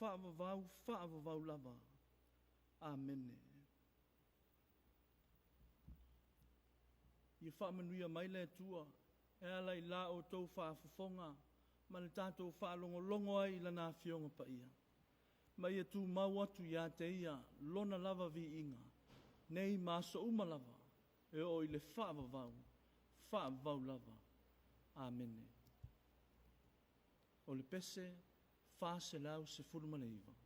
faavavau, faavavau lava. Amene. Ia faamanuia mai le Atua e ala i la outou faafofoga ma le tatou faalogologo ai i Lana Afioga Paia, ma ia tumau atu ia te Ia Lona lava viiga, nei ma aso uma lava, e oo i le faavavau, faavavau lava. Amene. O le pese 419.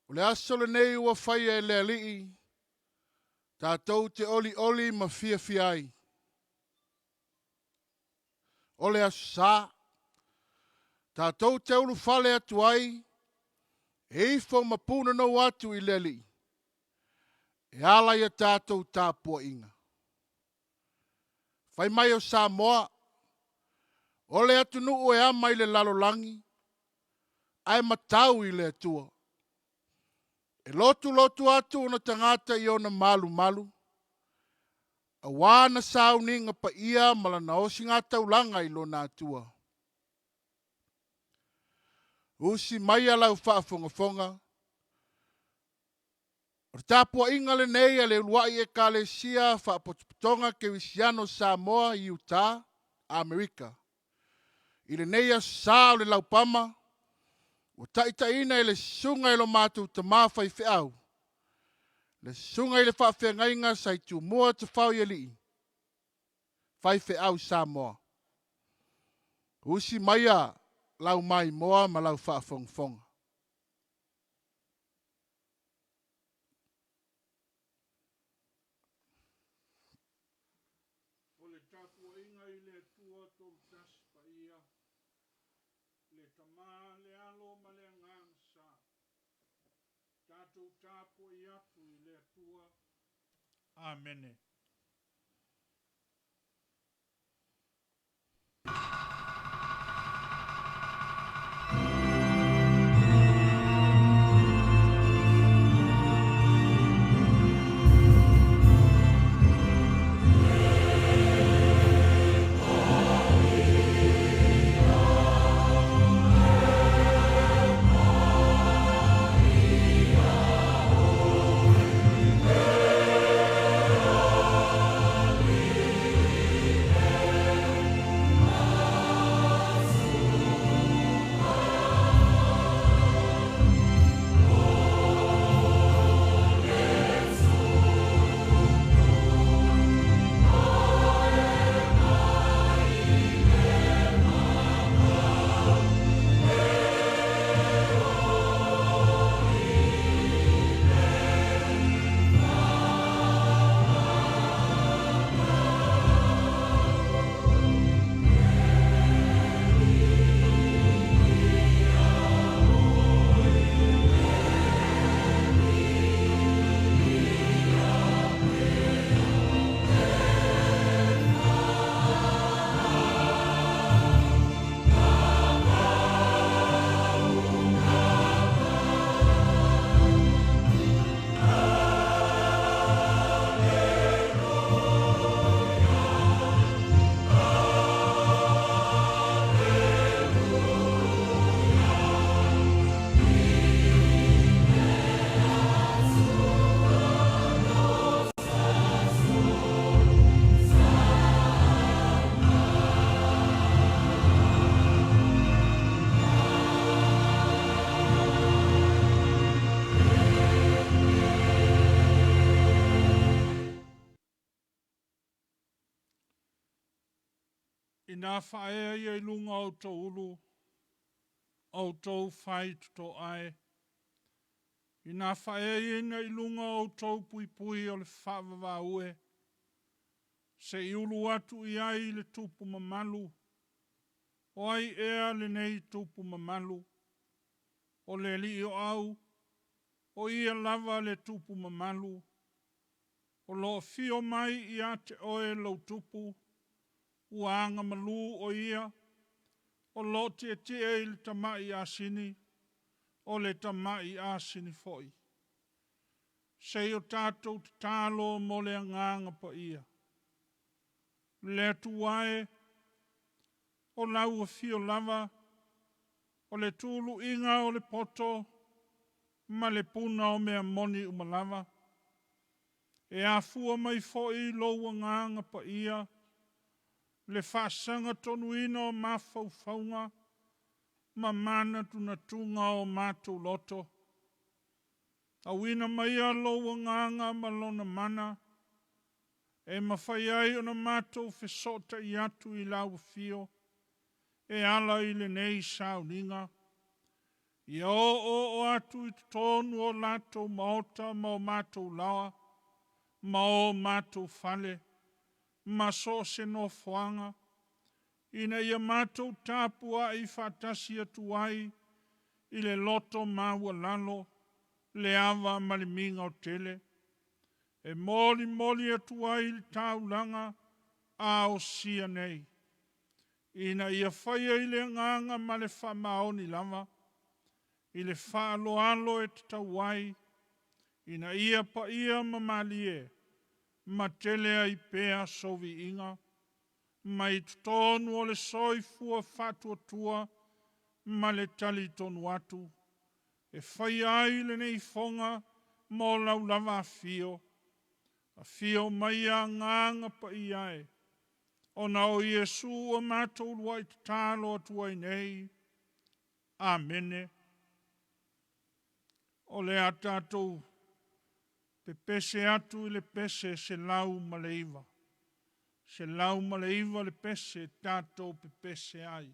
O le aso lenei ua faia e le Alii, tatou te olioli ma fiafia ai. O le Aso Sa, tatou te ulufale atu ai e ifo ma punonou atu i le Alii e ala i a tatou tapuaiga. Fai mai o Samoa, o le atunuu e ama i le lalolagi ae matau i le Atua. E lotulotu atu ona tagata i ona malumalu, aua na sauniga paia ma lana osigataulaga i lona Atua. Usi maia lau faafogafoga, o le tapuaiga lenei a le uluai Ekalesia Faapotopotoga Kerisiano Samoa i Utah, Amerika. I lenei aso Sa o le Laupama, ua taitaiina e le susuga i lo matou tama faifeau, le susuga i le faafeagaiga sa i Tumua Tafaoialii, faifeau Samoa. Usi maia lau maimoa ma lau faafogafoga. O le tapuaiga i le Atua Tolutasi Paia, le Tama, le Alo ma le Agaga Sa, tatou tapuai atu i le Atua. Amene. Ina faaea ia i luga o outou ulu, outou faitotoa e. Ina faaeaina i luga o outou puipui o le faavavau e, se i ulu atu i ai le tupu mamalu. O ai ea lenei tupu mamalu? O le alii o au, o ia lava le tupu mamalu. O lo o afio mai ia te oe lou tupu, ua agamalu o ia, o lo o tietie i le tamai asini, o le tamai asini foi. Se i o tatou tatalo mo le Agaga Paia. Le Atua e, o lau afio lava, o le tuluiga o le poto ma le puna o mea moni uma lava. E afua mai foi lou Agaga Paia, le faasagatonuina o mafaufauga ma manatunatuga o matou loto. Auina maia lou Agaga ma lona mana, e mafai ai ona matou fesootai atu i lau afio e ala i lenei sauniga. Ia oooo atu i totonu o latou maota ma o matou laoa, ma o matou fale, ma so o se nofoaga, ina ia matou tapuai faatasi atu ai i le loto maualalo, le ava ma le migao tele, e molimoli atu ai le taulaga a osia nei, ina ia faia i le agaga ma le faamaoni lava, i le faaaloalo e tatau ai, ina ia paia ma malie, ma tele ai pea sou viiga, mai totonu o le soifua faatuatua ma le talitonu atu, e faia ai lenei foga mo lau lava afio, afio maia Agaga Paia e, ona o Iesu ua matou uluai tatalo atu ai nei. Amene. O le a tatou pepese atu i le pese 109. 109 le pese tatou pepese ai.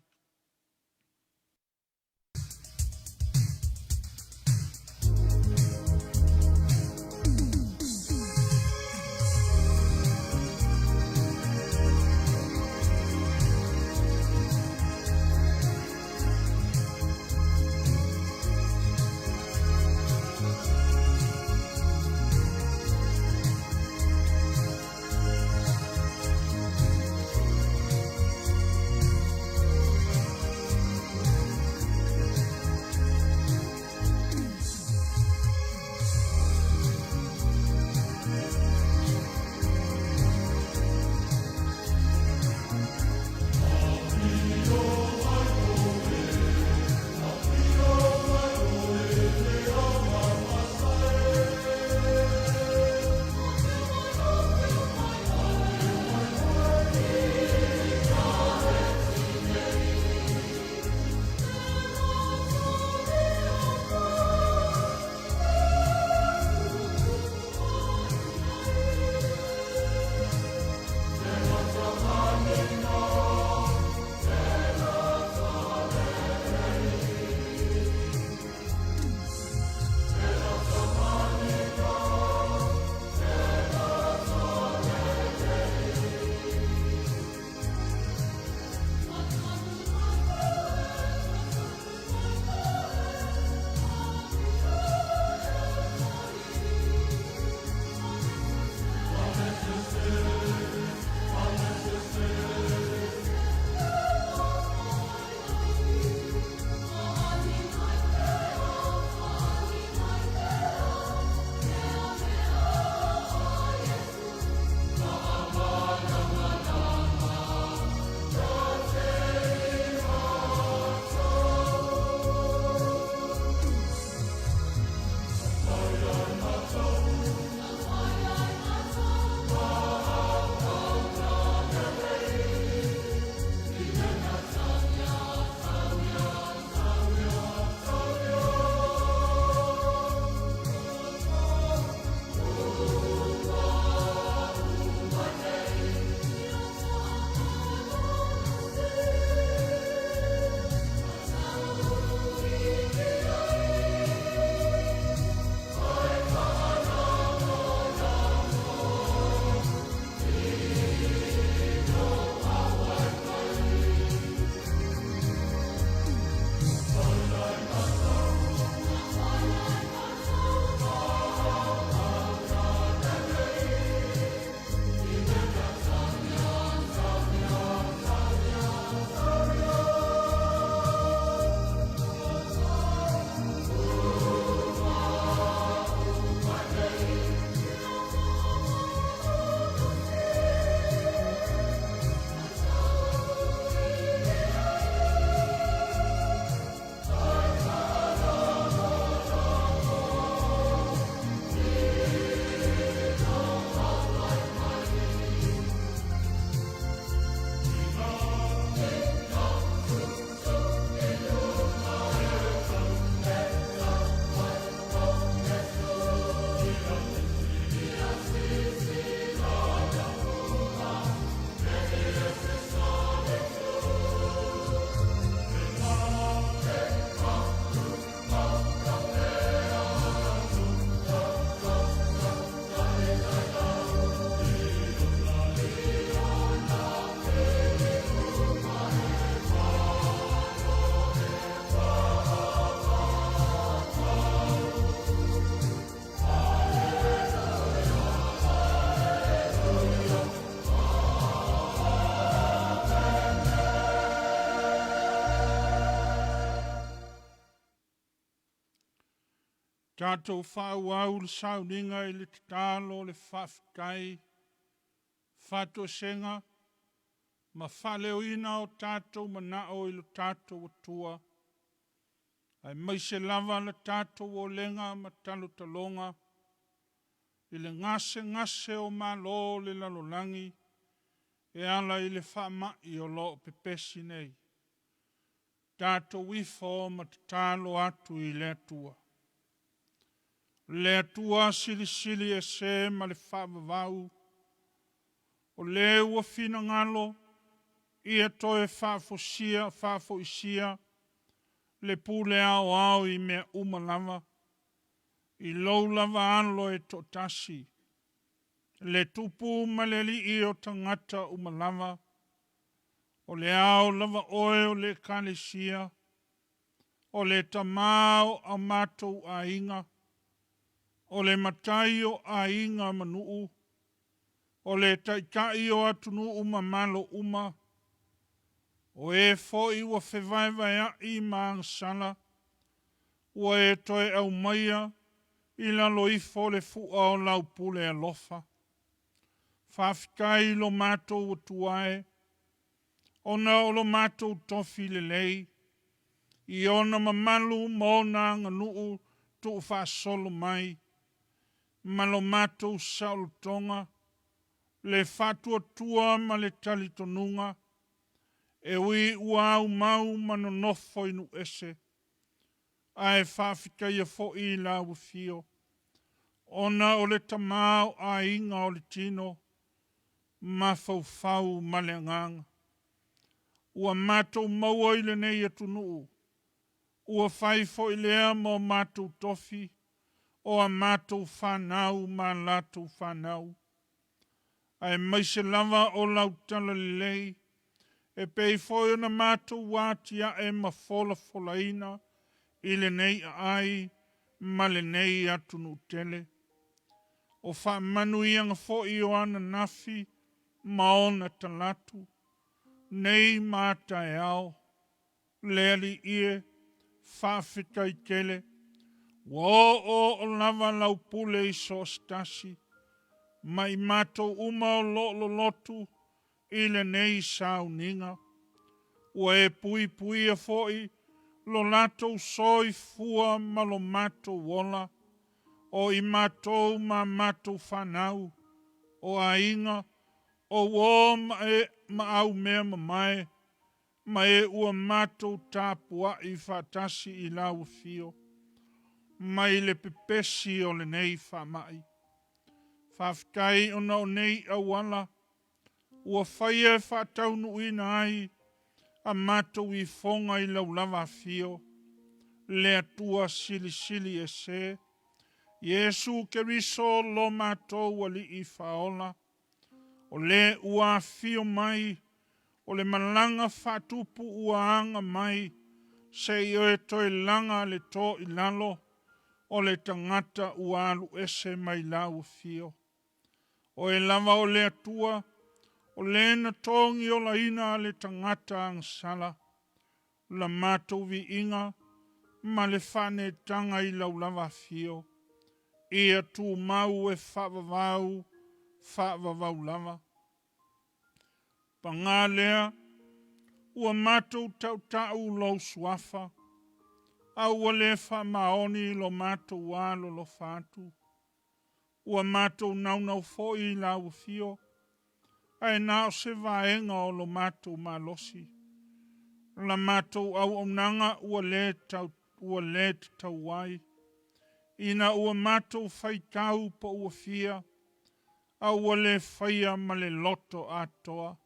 Tatou faaauau le sauniga i le tatalo o le faafetai, faatoesega ma faaleoina o tatou manao i lo tatou Atua, aemaise lava la tatou olega ma talotaloga i le gasegase o malo o le lalolagi e ala i le faamai o lo o pepesi nei. Tatou ifo ma tatalo atu i le Atua. Le Atua silisili ese ma le faavavau, o le ua finagalo ia toe faafosia, faafoisia le pule aoao i mea uma lava, i lou lava Alo e toatasi, le Tupu ma le Alii o tagata uma lava, o le Ao lava oe o le Ekalesia, o le Tama o a matou aiga, o le Matai o aiga ma nuu, o le Taitai o atunuu ma malo uma, o e foi ua fevaevaea'i ma agasala, ua e toe aumaia i lalo ifo o le fua o lau pule alofa. Faafetai i lo matou Atua e, ona o lo matou tofi lelei, i ona mamalu ma ona aganuu tuufaasolo mai, ma lo matou saolotoga, le faatuatua ma le talitonuga, e ui ua aumau ma nonofo i nuu ese, ae faafetaia foi i lau afio, ona o le Tama o aiga o le tino, mafaufau ma le agaga. Ua matou maua i lenei atunuu, ua fai foi lea ma o matou tofi, o a matou fanau ma a latou fanau, aemaise lava o lau talalelei, e pei foi ona matou atiae ma folafolaina i lenei aai ma lenei atunuu tele. O faamanuiaga foi o ananafi ma ona talaatu, nei ma a taeao, le Alii e, faafetai tele, ua oooo lava lau pule i so o se tasi, ma i matou uma o lo o lolotu i lenei sauniga. Ua e puipuia foi lo latou soifua ma lo matou ola, o i matou ma a matou fanau, o aiga, o uo ma e ma aumea mamae, ma e ua matou tapuai faatasi i lau afio, mai le pepesi o lenei faamai. Faafetai ona o nei auala ua faia e faataunuuina ai a matou ifoga i lau lava afio, le Atua Silisili Ese, Iesu Keriso lo matou Alii Faaola, o le ua afio mai o le malaga faatupu ua aga mai se i e toe laga le to i lalo o le tagata ua alu ese mai lau afio. Oe lava o le Atua, o le na togiolaina le tagata agasala, la matou viiga ma le faaneetaga i lau lava afio, ia tumau e faavavau, faavavau lava. Paga lea, ua matou tautau lou suafa, a ua le faamaoni lo matou alolofa atu. Ua matou naunau foi i lau afio, ae na o se vaega o lo matou malosi. La matou auaunaga ua le tau, ua le tatau ai, ina ua matou faitau po ua fia, a ua le faia ma le loto atoa.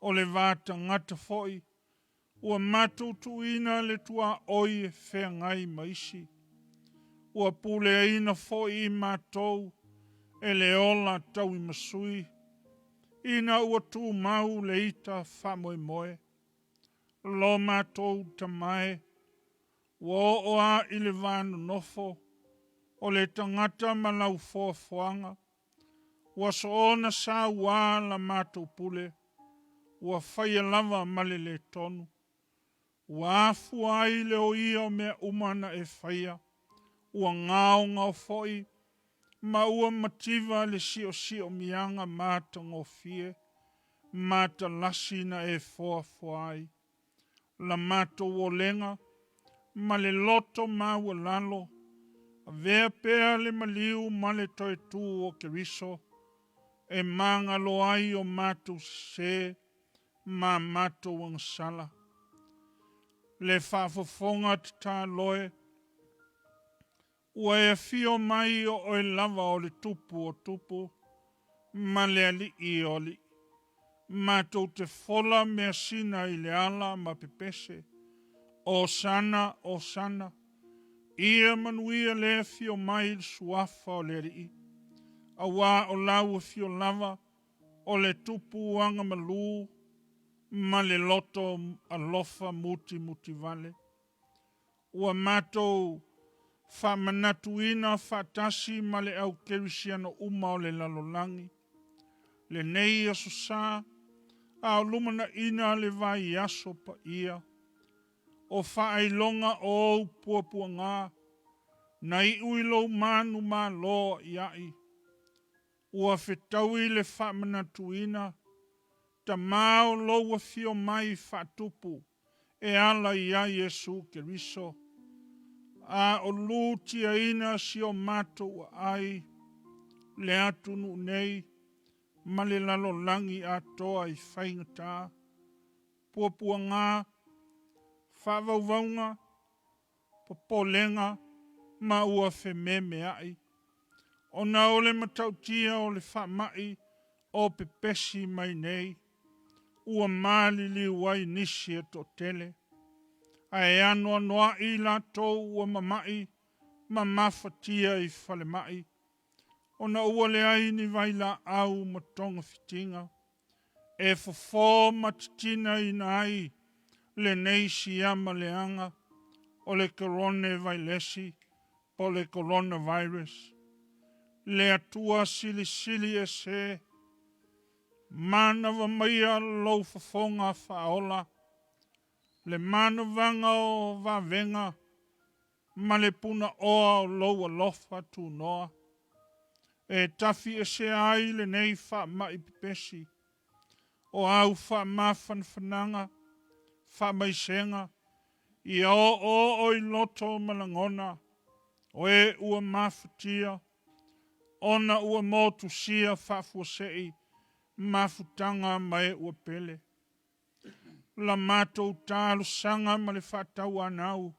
O le va tagata foi, ua matou tuuina le tuaoi e feagai ma isi. Ua puleaina foi i matou e le ola tauimasui, ina ua tumau le ita faamoemoe. Lo matou Tama e, ua oo lava i le va nonofo o le tagata ma lau foafoaga, ua soona saua la matou pule, ua faia lava ma le lē tonu. Ua afua ai le oia o mea uma na e faia. Ua gaogao foi ma ua mativa le siosiomiaga matagofie matalasi na e foafoa ai la matou olega ma le loto maualalo, avea pea le maliu ma le toe tu o Keriso e magalo ai o matou sesē ma matou agasala. Le faafofoga tatalo e, ua e afio mai o oe lava o le Tupu o tupu ma le Alii o alii. Matou te fola measina i le ala ma pepese, Osana, Osana, ia manuia le afio mai i le Suafa o le Alii, auā o lau afio lava o le Tupu agamalu ma le loto alofa mutimutivale. Ua matou faamanatuina faatasi ma le au kerisiano uma o le lalolagi lenei Aso Sa, a o lumanaʻina le vaiaso paia o faailoga o ou puapuaga na iu i lou manumalo aʻiaʻi. Ua fetaui le faamanatuina Tama o lou afio mai faatupu e ala iā Iesu Keriso, a o lutiaina si o matou aai, le atunuu nei, ma le lalolagi atoa i faigata, puapuaga, faavauvauga, popolega ma ua fememeaʻi, ona o le matautia o le faamaʻi o pepesi mai nei, ua maliliu ai nisi e toatele, ae anoanoaʻi i latou ua mamaʻi ma mafatia i falemai, ona ua leai ni vailaau ma togafitiga e fofo ma titinaina ai lenei siama leaga o le koronevailesi po o le coronavirus. Le Atua Silisili Ese, manava maia lou fofoga faaola, le manavaga o vavega ma le punaoa o lou alofa tunoa, e tafiesea ai lenei faamai pepesi o au faamafanafanaga, faamaisega, ia oooo i loto ma lagona o e ua mafatia ona ua motusia faafuasei mafutaga ma e ua pele. La matou talosaga ma le faatauanau,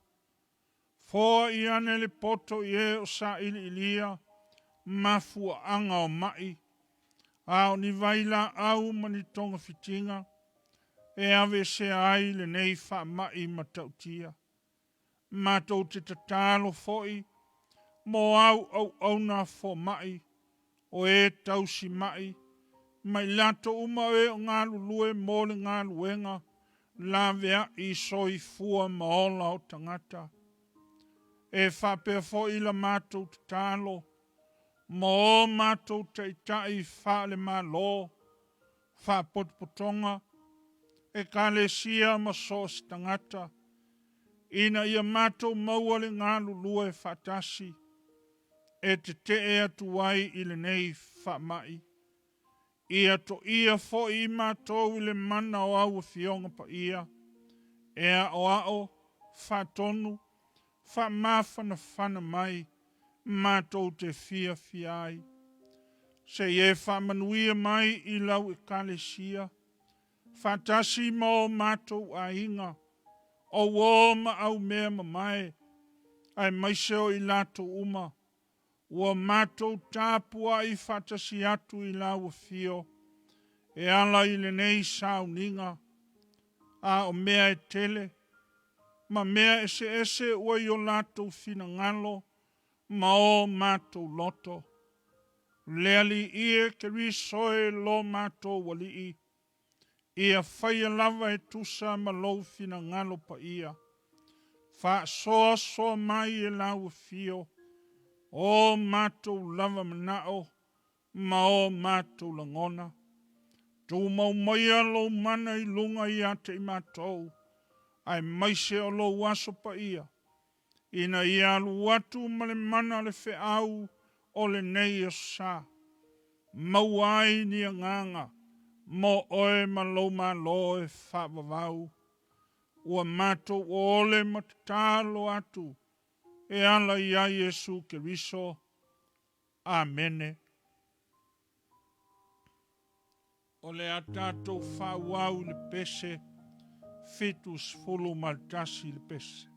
foai ane le poto i e o sailiilia mafuaaga o mai, a o ni vailaau ma ni togafitiga e aveesea ai lenei faamai matautia. Matou te tatalo foi mo au auauna fomai, o e tausi mai, ma i latou uma o e o galulue mo le galuega laveai soifua ma ola o tagata. E faapea foi la matou tatalo mo o matou taitai faale-Malo, faapotopotoga, ekalesia ma so o se tagata, ina ia matou maua le galulue faatasi e tetee atu ai i lenei faamai. Ia toia foi i matou i le mana o au Afioga Paia, e aoao, faatonu, faamafanafana mai matou te fiafia ai. Se i e faamanuia mai i lau Ekalesia, faatasi ma o matou aiga, o uō ma aumea mamae, aemaise o i latou uma ua matou tapuai faatasi atu i lau afio e ala i lenei sauniga, a o mea e tele ma mea eseese ua i o latou finagalo ma o matou loto. Le Alii e, Keriso e lo matou Alii, ia faia lava e tusa ma lou finagalo paia. Faasoasoa mai e lau afio o matou lava manao ma o matou lagona. Tumau maia lou mana i luga ia te i matou, aemaise o lou aso paia. ina ia alu atu ma le mana o le feau o lenei aso sa, maua ai ni agaga mo oe ma lou Malo e faavavau. Ua matou ole ma tatalo atu e ala iā Iesu Keriso. Amene. O le a tatou faaauau i le pese 71 le pese.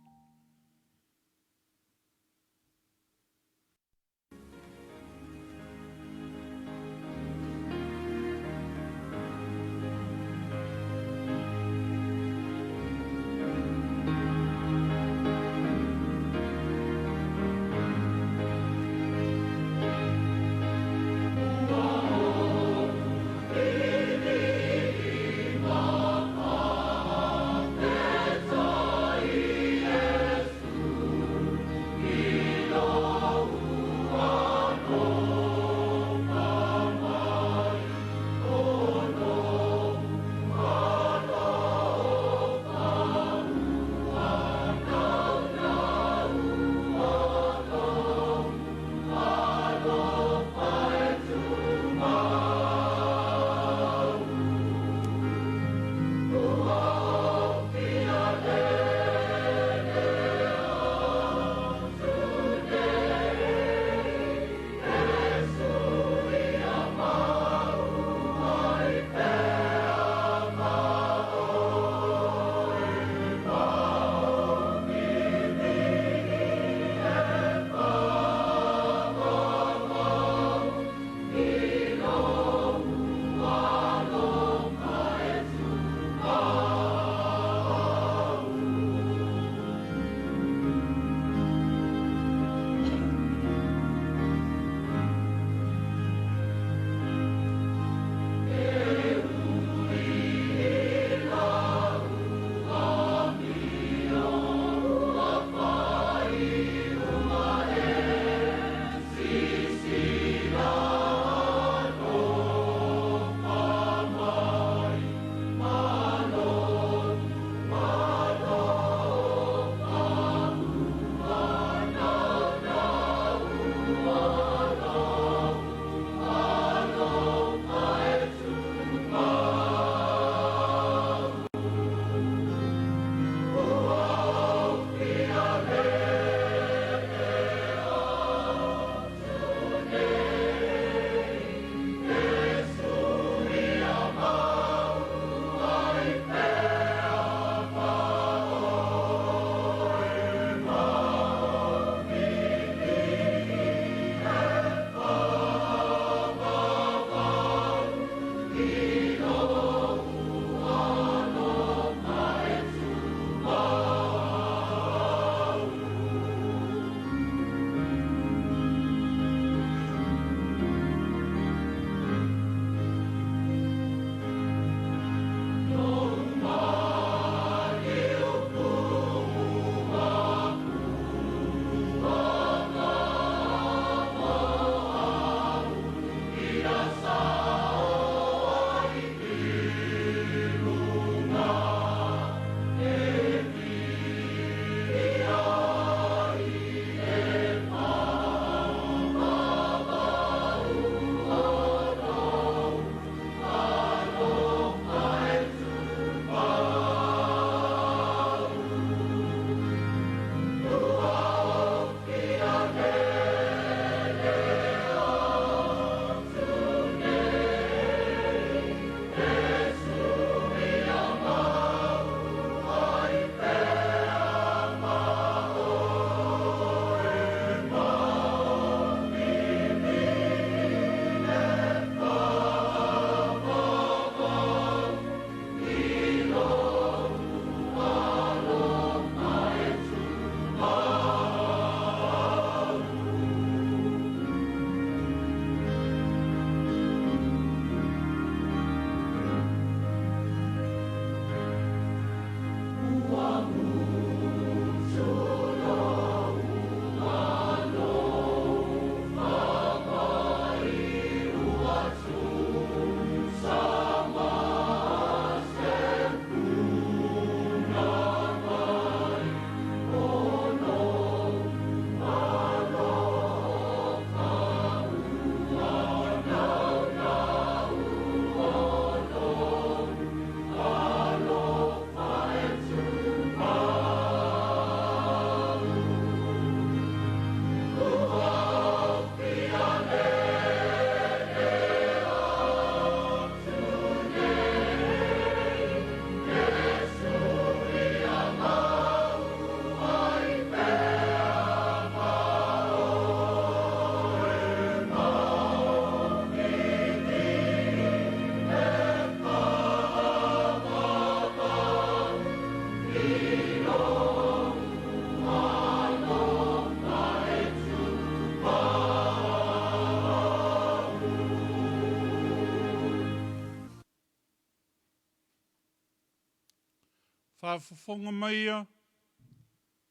Faafofoga maia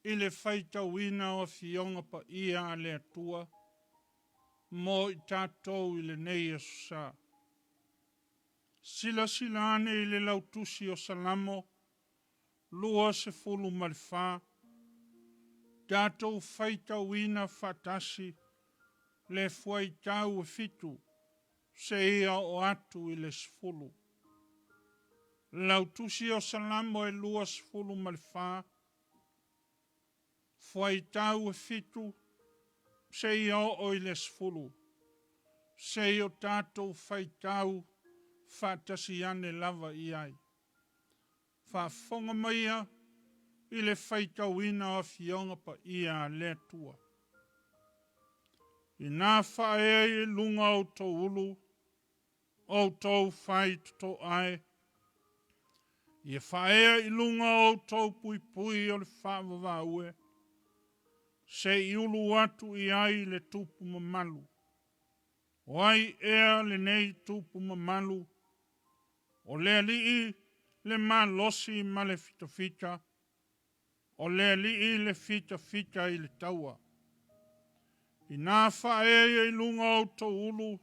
i le faitauina o Afioga Paia a le Atua mo i tatou i lenei Aso Sa. Silasila ane i le lautusi o Salamo 24, tatou faitauina faatasi le fuaitau e 7 seia oo atu i le 10. Lautusi o Salamo e 24, fuaitau e 7 seia oo i le 10, se i o tatou faitau faatasi ane lava i ai. Faafofoga maia i le faitauina o Afioga Paia a le Atua. Ina faaea i luga o outou ulu, outou faitotoa e, ia faaea i luga o outou puipui o le faavavau e, se i ulu atu i ai le tupu mamalu. O ai ea lenei tupu mamalu? O le Alii le malosi ma le fitafita, o le Alii le fitafita i le taua. Ina faaea i luga o outou ulu,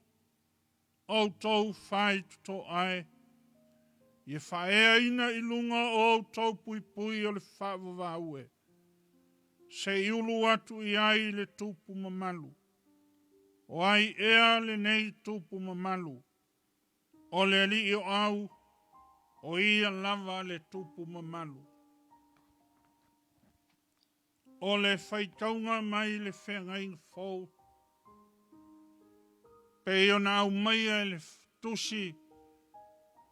outou faitotoa e, ia faaeaina i luga o outou puipui o le faavavau e, se i ulu atu i ai le tupu mamalu. O ai ea lenei tupu mamalu? O le Alii o au, o ia lava le tupu mamalu. O le faitauga mai le feagaiga fou, pei ona aumaia e le tusi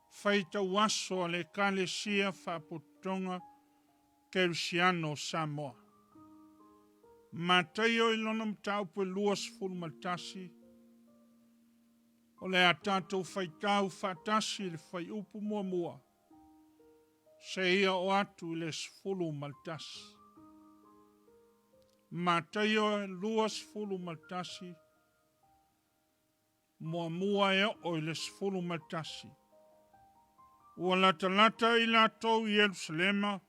faitau aso a le Ekalesia Faapotopotoga Kerisiano o Samoa. Mataio i lona mataupu e 21, o le a tatou faitau faatasi le fuaiupu muamua seia oo atu i le 11. Mataio 21, muamua e oo i le 11. Ua latalata i latou i Ierusalema,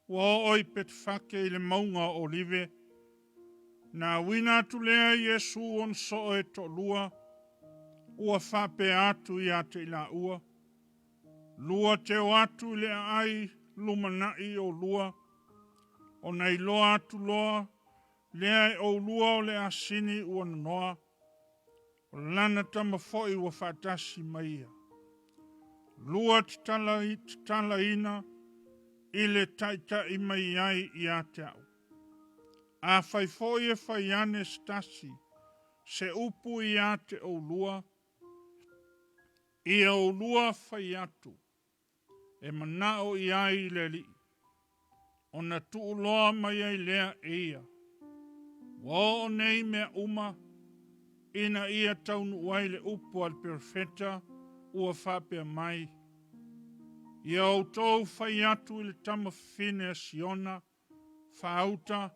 ua oo i Petefake i le mauga o Olive, na auina atu lea e Iesu ona soo e toalua, ua faapea atu ia te i laua, lua te o atu i le aai lumanai oulua, ona iloa atu loa lea e oulua o le asini ua nonoa, o lana tama foi ua faatasi ma ia. Lua tatalaina i le taitai mai ai ia te au. Afai foi e fai ane se tasi se upu ia te oulua, ia oulua fai atu, e manao i ai le Alii, ona tuu loa mai ai lea e ia. Ua oo nei mea uma ina ia taunuu ai le upu a le perofeta ua faapea mai, Ia outou fai atu i le tamafafine a Siona, faauta,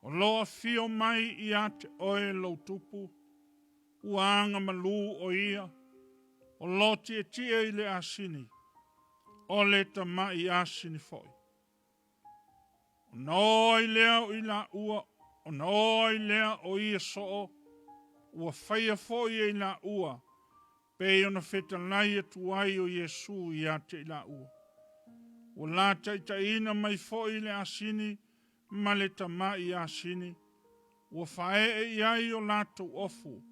o lo o afio mai ia te oe lou tupu, ua agamalu o ia, o lo o tietie i le asini, o le tamai asini foi. Ona o ai lea o i laua, ona o ai lea o ia soo, ua faia foi e i laua, pei ona fetalai atu ai o Iesu ia te i laua. Ua la taitaiina mai foi le asini ma le tamai asini, ua faaee i ai o latou ofu,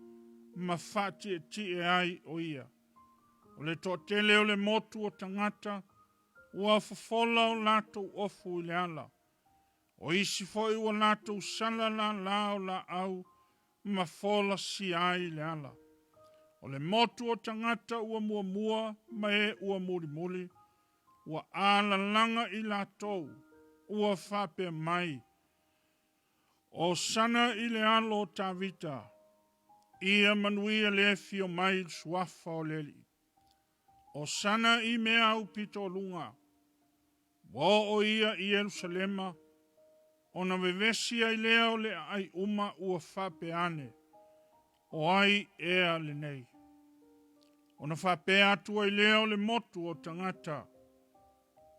ma faatietie ai o ia. O le toatele o le motu o tagata, ua fofola o latou ofu i le ala. O isi foi ua latou sala lala o laau ma folasia ai le ala. O le motu o tagata ua muamua ma e ua mulimuli, ua alalaga i latou, ua faapea mai, Hosana i le alo o Tavita, ia manuia le afio mai i le suafa o le Alii. Hosana i mea aupito luga. Ua oo ia i Ierusalema, ona vevesi ai lea o le aai uma ua faapea ane, O ai ea lenei? Ona faapea atu ai lea o le motu o tagata,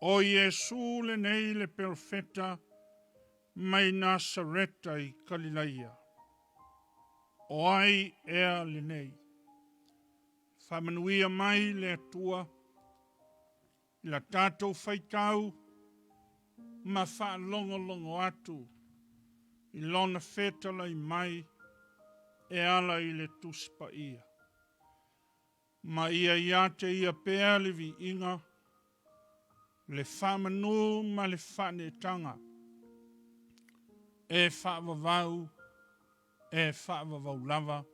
O Iesu lenei le perofeta mai Nasareta i Kalilaia. O ai ea lenei? Faamanuia mai le Atua i la tatou faitau ma faalogologo atu i Lona fetalai mai e ala i le Tusi Paia. Ma ia ia te Ia pea le viiga, le faamanu ma le faaneetaga e faavavau, e faavavau lava.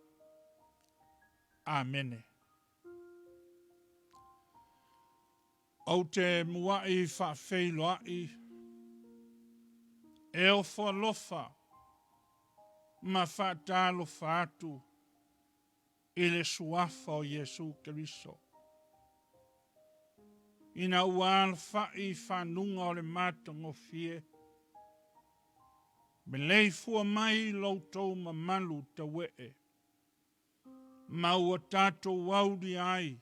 Amene. Ou te mua'i faafeiloa'i e ofo alofa ma faatalofa atu i le Suafa o Iesu Keriso. Ina ua alafa'i i fanuga o le matagofie, meleifua mai lo outou mamalu taue'e, ma ua tatou aulia ai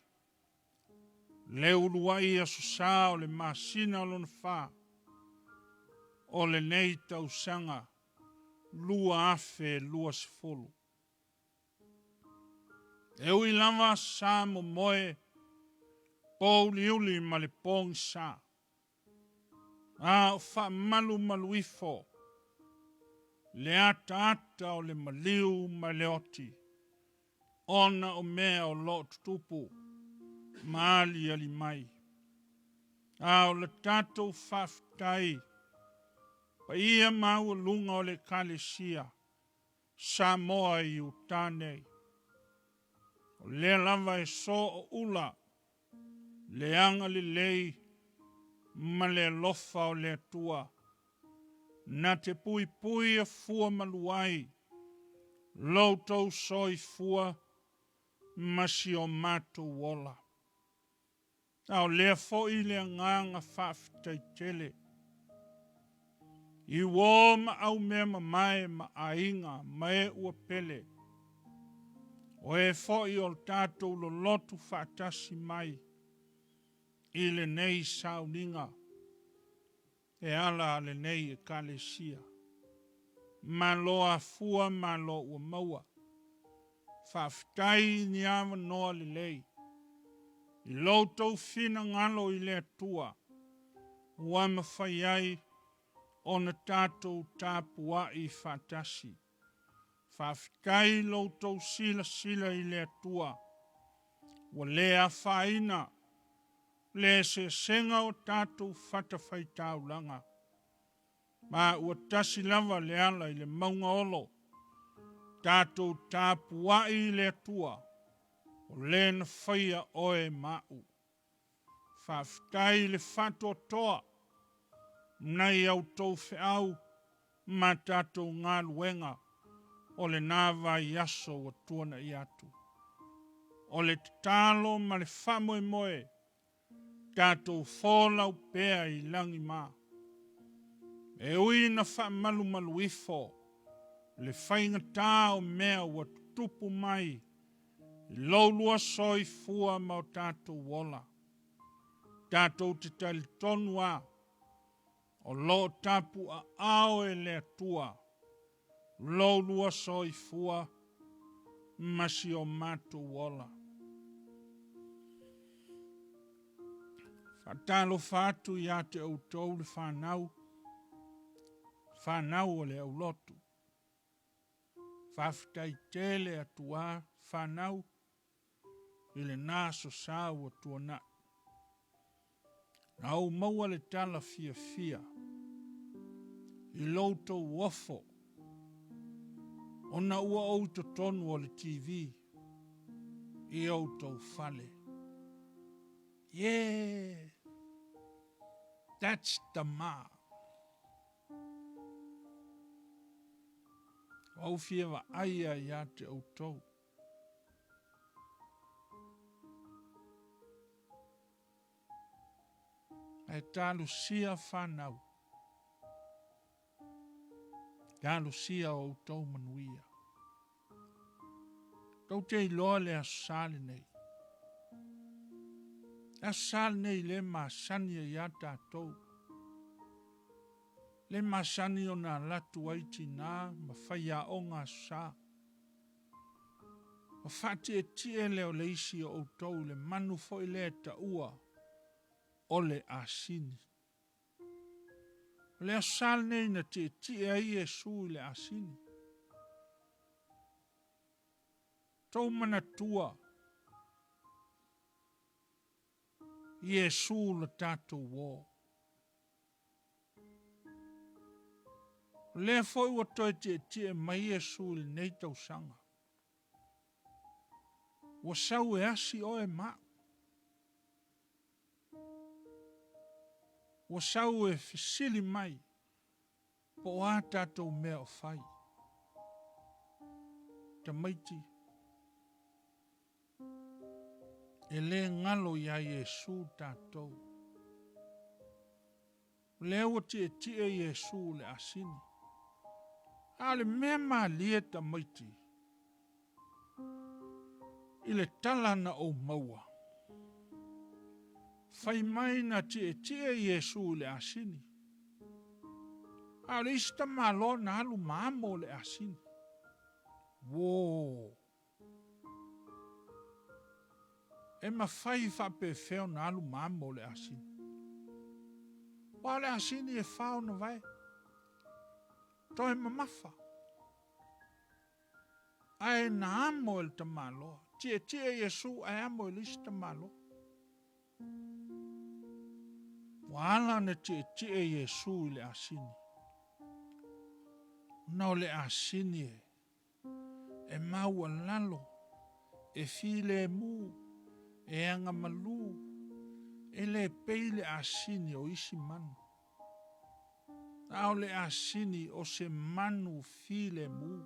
le uluai aso sa o le masina lona fa o lenei tausaga 2020. E ui lava sa momoe pouliuli ma le pogisa, a o faamalumalu ifo le ataata o le maliu ma le oti, ona o mea o lo o tutupu ma aliali mai. A o le tatou faafetai paia maualuga o le Ekalesia Samoa i Utah nei, o lea lava e sooula le agalelei ma le alofa o le Atua na te puipuia fua malu ai lo outou soifua ma si o matou ola. A o lea foi le agaga faafetai tele i uō ma aumea mamae ma aiga ma e ua pele, o e foi o le tatou lolotu faatasi mai i lenei sauniga e ala a lenei Ekalesia. Malo afua, malo ua maua. Faafetai i ni avanoa lelei i lo outou finagalo i le Atua ua mafai ai ona tatou tapua'i faatasi. Faafetai i lo outou silasila i le Atua ua le afaina le eseesega o tatou fatafaitaulaga, ma ua tasi lava le ala i le mauga olo, tatou tapua'i i le Atua o le na faia oe ma a'u. Faafetai i le faatoatoa nai a outou feau ma tatou galuega o lena vaiaso ua tuana'i atu. O le tatalo ma le faamoemoe, tatou folau pea i lagi ma. E ui ina faamalumalu ifo le faigatā o mea ua tutupu mai i lou soifua ma o tatou ola, tatou te talitonu a o lo o tapuaao e le Atua lo lua soifua ma si o matou ola. Faatalofa atu ia te outou le fanau, fanau o le aulotu. Faafetai tele atu a fanau i lena aso sa ua tuana'i. Na ou maua le tala fiafia i lo outou ofo ona ua ou i totonu o le TV i outou fale. Yeah! That's the ma. Ua ou fia vaaia ia te outou. Ae talosia fanau, talosia outou manuia. Tou te iloa le aso sa lenei. Le Aso Sa lenei lea e masani ai ia tatou. Lea e masani ona alu atu ai tina ma faiaoga Aso Sa. Ua faatietie lea o le isi o outou i le manu foi lea e taua o le asini. O le Aso Sa lenei na tietie ai Iesu i le asini. Tou manatua Iesu lo tatou uo. O lea foi ua toe tietie mai Iesu i lenei tausaga. Ua sau e asi oe ma au. Ua sau e fesili mai po o a tatou mea o fai. Tamaiti, e le galo ia Iesu tatou. O lea ua tietie Iesu i le asini. A o le mea malie tamaiti, i le tala na ou maua, fai mai na tietie Iesu i le asini, a o le isi tamaloa na alu ma amo le asini. Uo! E mafai faapefea ona alu ma amo le asini? Aua o le asini e fa ona vae, toe mamafa. Ae na amo e le tamaloa. Tietie Iesu ae amo e le isi tamaloa. Ua ala ona tietie Iesu i le asini, ona o le asini e e maualalo, e filemu, e agamalu, e le pei le asini o isi manu. A o le asini o se manu filemu.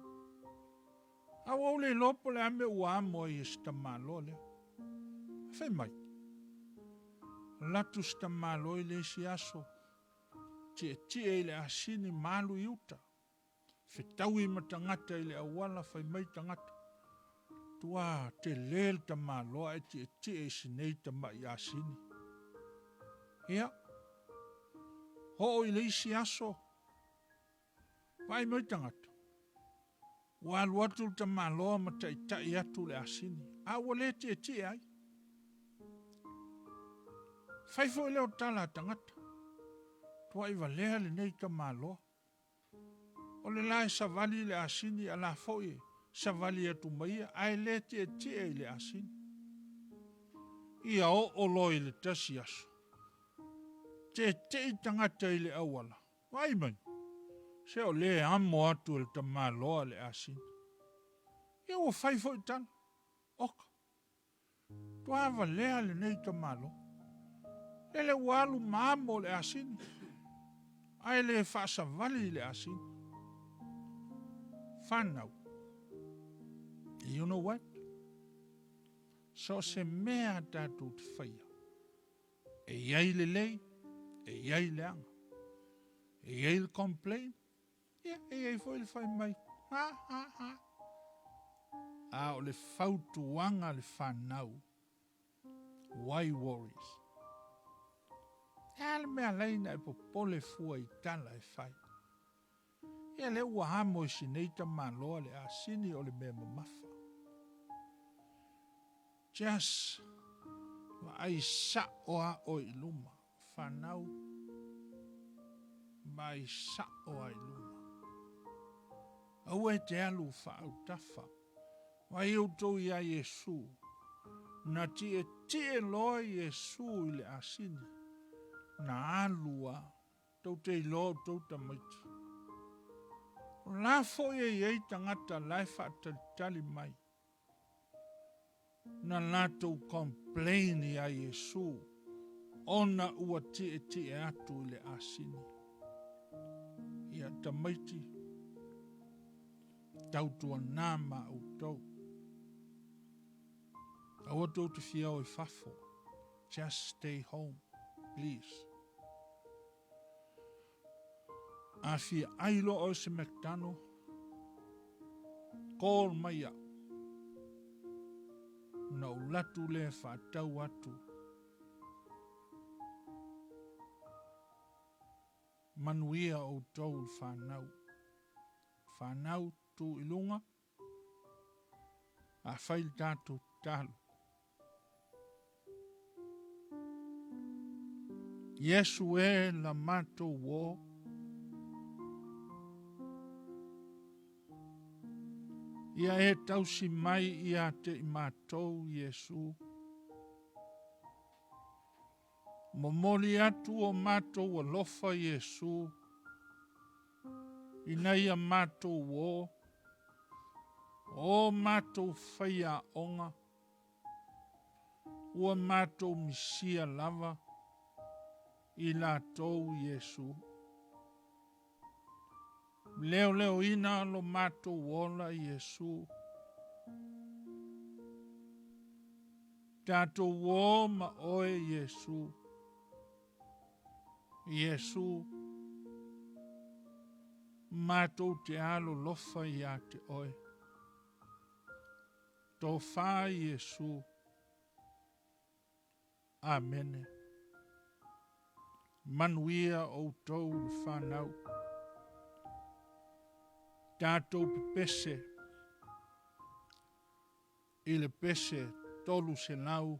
A ua ou le iloa po o le a mea ua amo ai e si tamaloa lea. Fai mai, alu atu si tamaloa i le isi aso, tietie i le asini ma alu i uta. Fetaui ma tagata i le auala, fai mai tagata, Tua tele le tamaloa ae tietie i si nei tamai asini. Ia, oo i le isi aso, vaai mai tagata, ua alu atu le tamaloa ma taitai atu le asini, a ua le tietie ai. Fai foi lea o tala a tagata, tuai valea lenei tamaloa. O le la e savali i le asini a la foi e savali atu ma ia ae le tietie i le asini. Ia oo loa i le tasi aso, tetei tagata i le auala, vaai mai, se o lea e amo atu e le tamaloa le asini. Ia ua fai foi tala, oka. Toa valea lenei tamaloa. Lele ua alu ma amo le asini, ae le faasavali le asini. Whanau. You know what? So se mea tatou te whaia. E iai lelei, e iai leaga. E iai le complain, Ia, e i ai foi le fai mai, Ha, ha, ha. A o le fautuaga a le fanau, Why worries? E a le mea alai na e popole fua i tala e fai? Ia lea ua amo i si nei tamaloa le asini o le mea mamafa. Just vaai sa'o a oe i luma. Fanau mai sa'o a i luma. Aua e te alu faautafa. Vaai outou iā Iesu. Na tietie loa Iesu i le asini, na alu a. Tou te iloa outou tamaiti. O la foi e i ai tagata la e faatalitali mai. Na latou complain ia Iesu ona ua tietie atu i le asini. Ia tamaiti, tautuana ma outou. Aua tou te fia o i fafo. Just stay home, please. A fia ai loa oe se McDonald, call mai au. Ona ou latu lea e faatau atu Manuia outou le fanau. Fanau tu i luga, a fai le tatou tatalo. Iesu e la matou uō. Ia e tausi mai ia te i matou, Iesu. Momoli atu o matou alofa, Iesu, ina ia matou uō, o matou faiaoga, ua matou misia lava i latou, Iesu. Leoleoina lo matou ola, Iesu. Tatou uō ma oe, Iesu. Iesu, matou te alolofa ia te oe. Tofa Iesu. Amene. Manuia outou le fanau. Tatou pepese i le pese 354.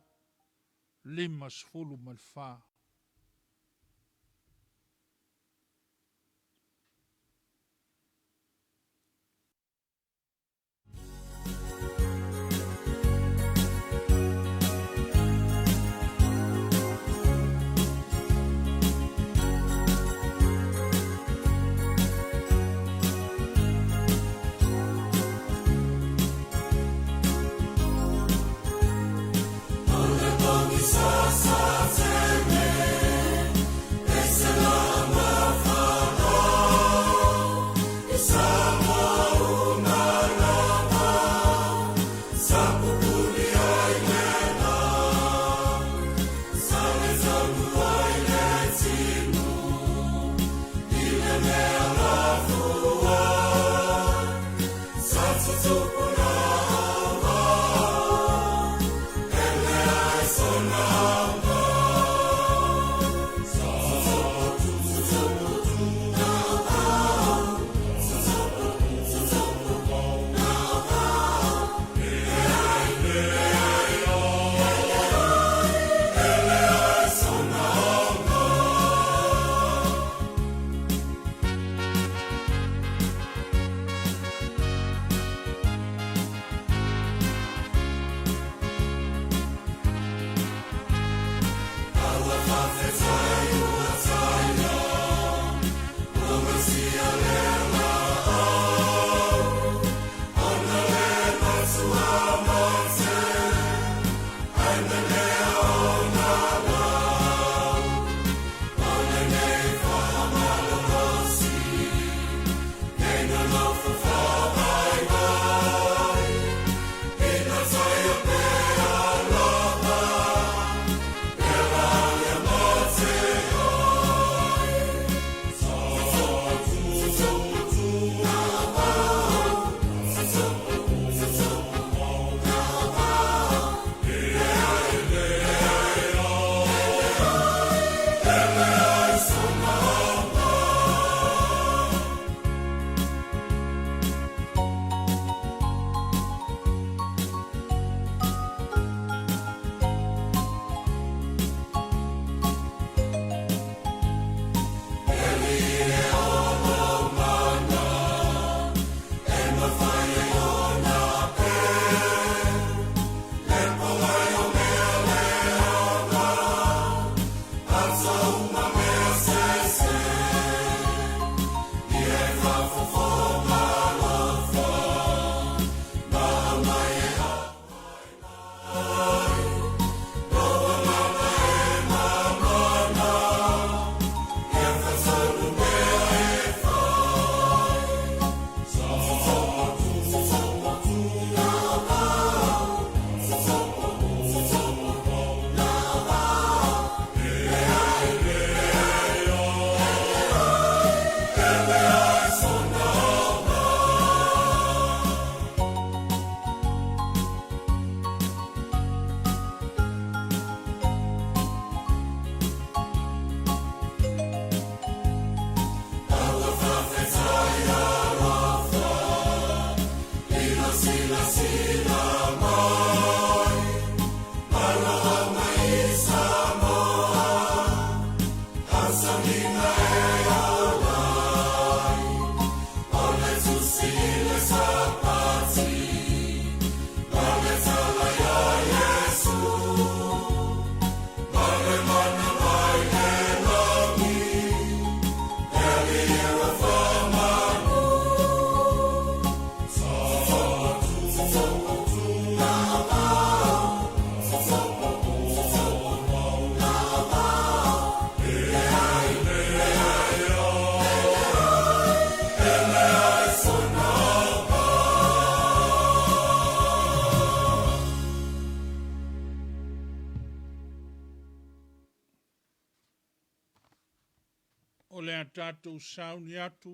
O le a tatou sauni atu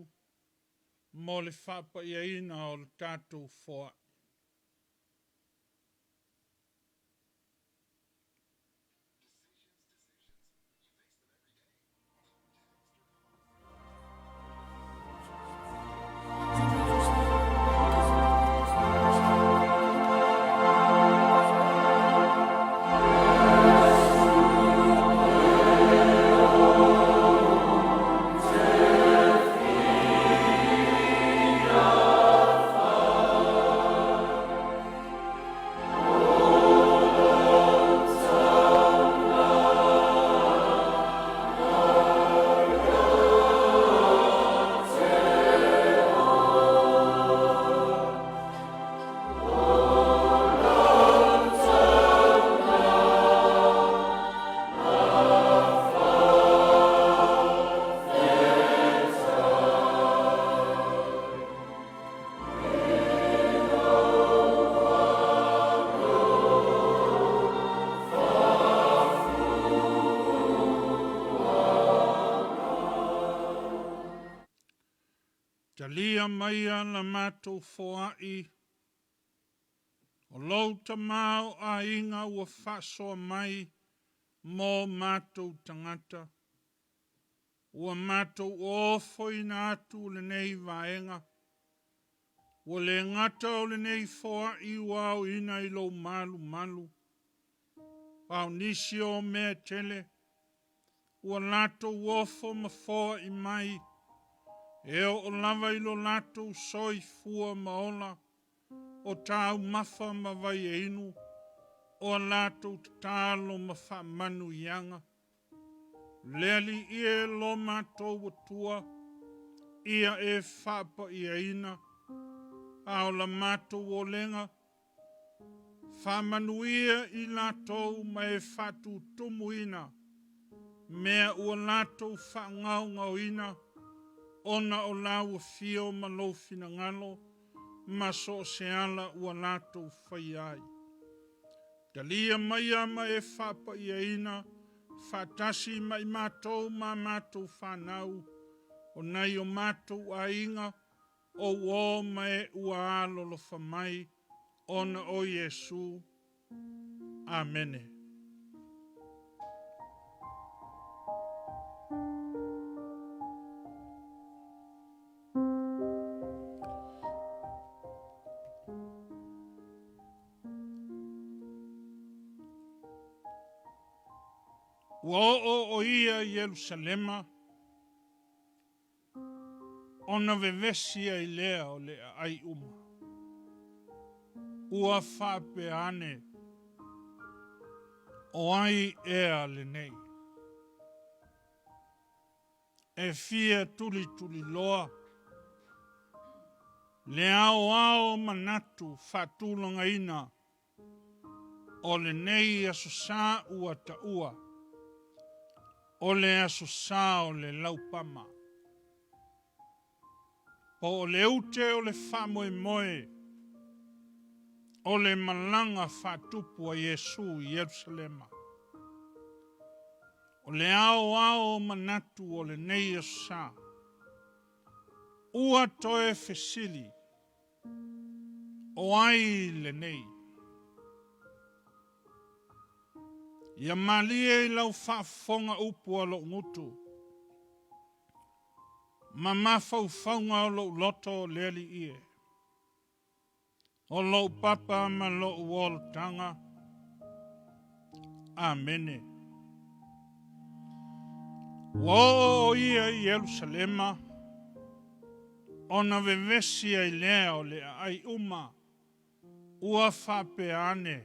mo le faapaiaina o le tatou foai. Talia maia la matou foai o lou tamaoaiga ua faasoa mai mo matou tagata. Ua matou ofoina atu lenei vaega. Ua le gata o lenei foai ua aoina i lou malumalu, a o nisi o mea e tele ua latou ofo ma foai mai, e oo lava i lo latou soifua ma ola, o taumafa ma vai e inu, o a latou tatalo ma faamanuiaga. Le Alii e lo matou Atua, ia e faapaiaina, a o la matou olega, Faamanuia i latou ma e faatutumuina mea ua latou faagaogaoina ona o lau afio ma lou finagalo ma so o se ala ua latou faia ai. Talia maia ma e faapaiaina faatasi ma i matou ma a matou fanau, o nai o matou aiga, O uō ma e ua alolofa mai ona o Iesū. Amene. Ua oo o ia i Ierusalema, Ona vevesi ai lea o le aai uma. Ua faapea ane, O ai ea lenei? E fia tulituliloa le aoao manatu faatulagaina o lenei Aso Sa ua taua, o le Aso Sa o le Laupama. Po o le ute o le faamoemoe o le malaga faatupu a Iesu i Ierusalema. O le aoao manatu o lenei Aso Sa, ua toe fesili, O ai lenei? Ia malie i lau faafofoga upu a lou gutu, ma mafaufauga o lou loto le Alii e. O lou papa ma lou oltaga. Amene. Ua oo o ia i Ierusalema, ona vevesi ai lea o le aai uma, ua faapea ane,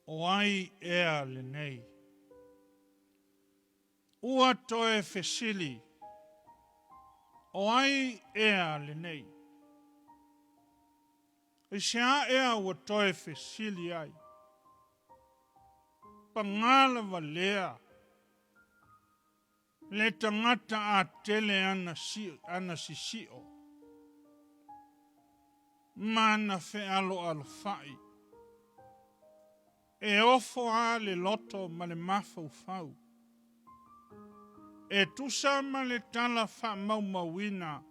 O ai ea lenei? Ua toe fesili, O ai ea lenei? Aisea ea ua toe fesili ai? Pagā lava lea le tagata a tele ana, ana sisio ma ana fealoalofa'i. E ofo a le loto ma le mafaufau. E tusa ma le tala faamaumauina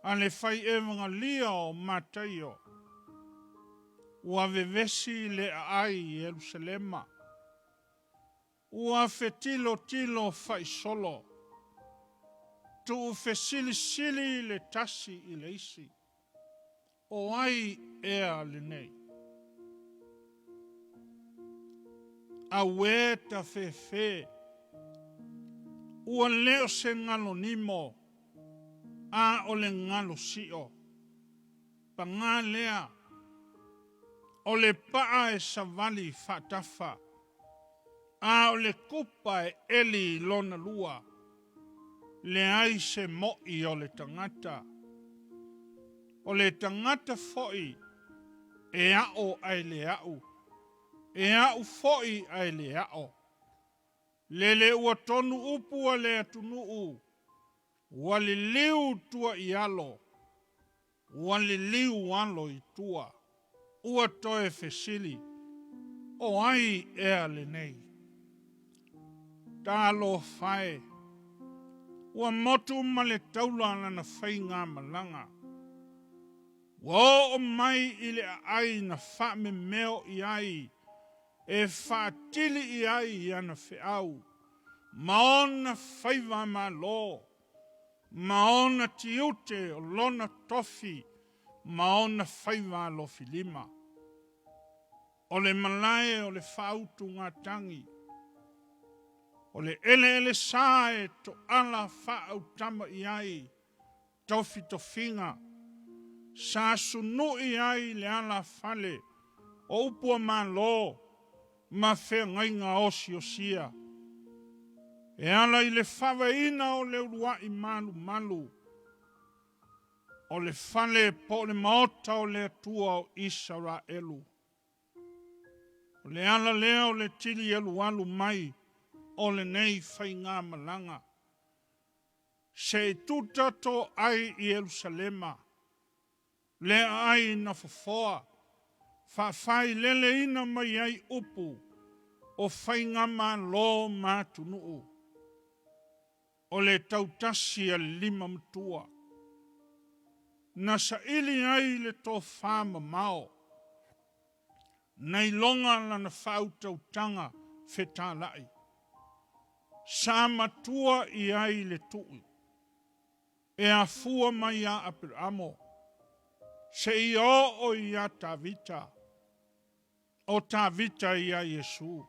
a le fai evagalia o Mataio, ua vevesi le aai i Ierusalema, ua fetilotilo faisolo, tuufesilisili le tasi i le isi, O ai ea lenei? Auē tafefe, ua le o se galo nimo, a o le galo sio. Pagā lea, o le paa e savali faatafa, a o le kupa e eli i lona lua, leai se mo'i o le tagata. O le tagata foi e a'o ae le a'u, e a'u foi ae le a'o. Lele ua tonu upu a le atunuu, ua liliu tua i alo, ua liliu alo i tua. Ua toe fesili, O ai ea lenei? Talofa e! Ua motu ma le taula lana faigamalaga. Ua oo mai i le aai na faamemeo i ai e faatili i ai i ana feau ma ona faiva malo ma ona tiute o lona tofi ma ona faiva alofilima. O le malae o le faautugatagi, o le eleelesa e toala faaautama i ai tofitofiga, sa sunu'i ai le alafale o upu a Malo ma feagaiga osiosia, e ala i le faavaeina o le ulua'i malumalu o le fale po o le maota o le Atua o Isaraelu. O le ala lea o le tili alualu mai o lenei faigamalaga, se i tuta toai i Ierusalema, le aai na fofoa, faafaileleina mai ai upu o faigamalo ma atunuu, o le tautasi a le limamatua, na saili ai le tofa mamao, na iloga lana faautautaga fetalai, sa matua i ai le tui e afua mai iā Aperamo seia oo iā Tavita, o Tavita iā Iesu,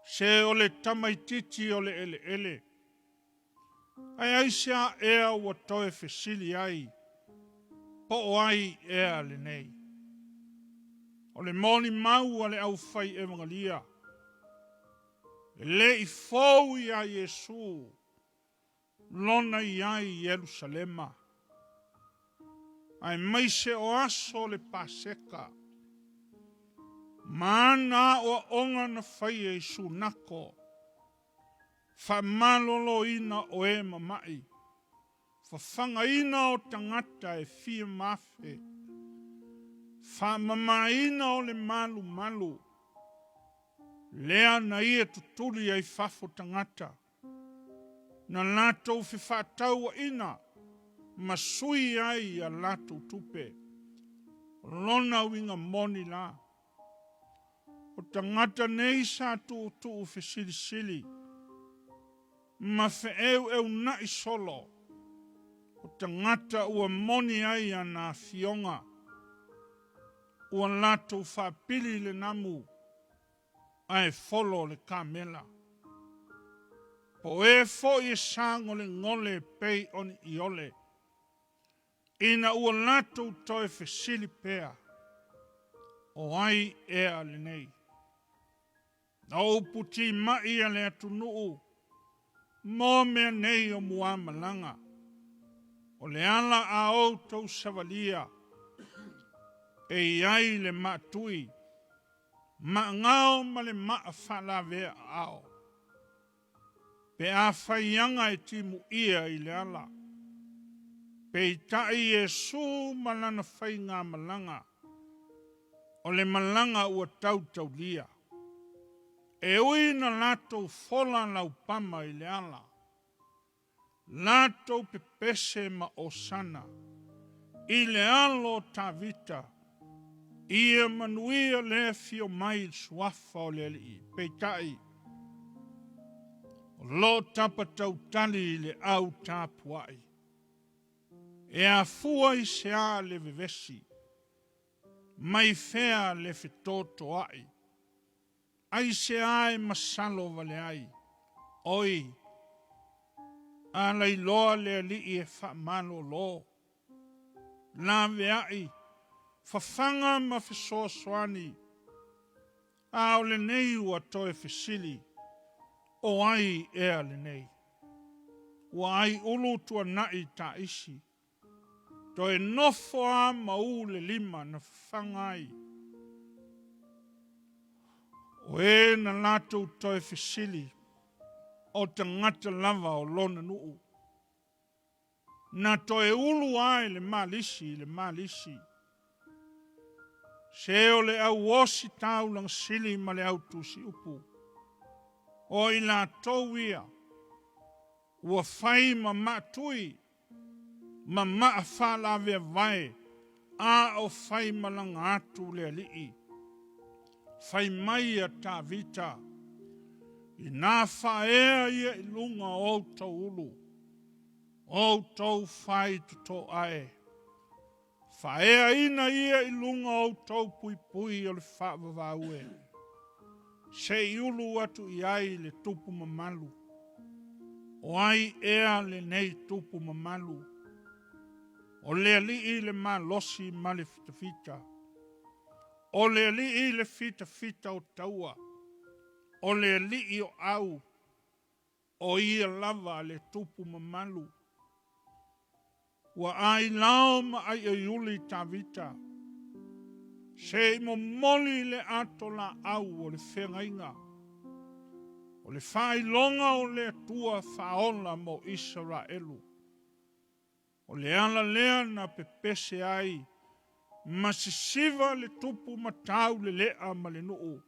se o le tamaitiiti o le eleele. Ae aisea ea ua toe fesili ai, Po o ai ea lenei? O le molimau a le aufai evagalia, e le i fou iā Iesu lona i ai i Ierusalema, aemaise o aso o le Paseka, ma ana aoaoga na faia i Sunako, faamaloloina o e mama'i, fafagaina o tagata e fia mafe, faamamaina o le malumalu, lea na ia tutuli ai fafo tagata, na latou fefaatauaina ma sui ai a latou tupe. O lona uiga moni la, o tagata nei sa tuutuu fesilisili ma feeueuna'i solo, o tagata ua moni ai ana afioga. Ua latou faapili i le namu ae folo le kamela. Po o e foi e sagolegole e pei o ni iole, ina ua latou toe fesili pea, O ai ea lenei? Na upu timai a le atunuu mo mea nei o muamalaga, o le ala a outou savalia e i ai le maatui, maagao ma le maa faalavea aao. Pe afai aga e timuia i le ala, peitai Iesu ma lana faigamalaga, o le malaga ua tautaulia. E ui na latou fola laupama i le ala, latou pepese ma Osana i le alo o Tavita, ia manuia le afio mai i le suafa o le Alii. Peitai, o lo o tapa tautali i le au tapuai. E afua i se a le vevesi, mai fea le fetotoai, Aisea e masalo wale ai? Oi, a lailoa le alii e faamalolo, laveai, fafaga ma fesoasoani, a o lenei ua toe fesili, O ai ea lenei? Ua aiulu tuanai taisi, Toe nofo a ma u le lima na fafaga ai. O e na latou toe fesili, o tagata lava o lona nuu. Na toe ulu ae le malisi i le malisi. Se o le au osi taulaga sili ma le au tusiupu. O i latou ia ua fai ma maatui ma maa faalaveavae a o fai malaga atu le alii. Fai mai a Tavita, Inā faaea ia i luga o outou ulu, outou faitotoa e. Faaeaina ia i luga o outou puipui o le faavavau e, se i ulu atu i ai le tupu mamalu. O ai ea lenei tupu mamalu? O le Alii le malosi ma le fitafita. O le Alii le fitafita o taua. O le Alii o au. O ia lava le tupu mamalu. Ua ailao ma aiaiuli Tavita, se i momoli le ato laau o le feagaiga, o le faailoga o le Atua faaola mo Isaraelu. O le ala lea na pepese ai ma sisiva le tupu mataulelea ma le nuu,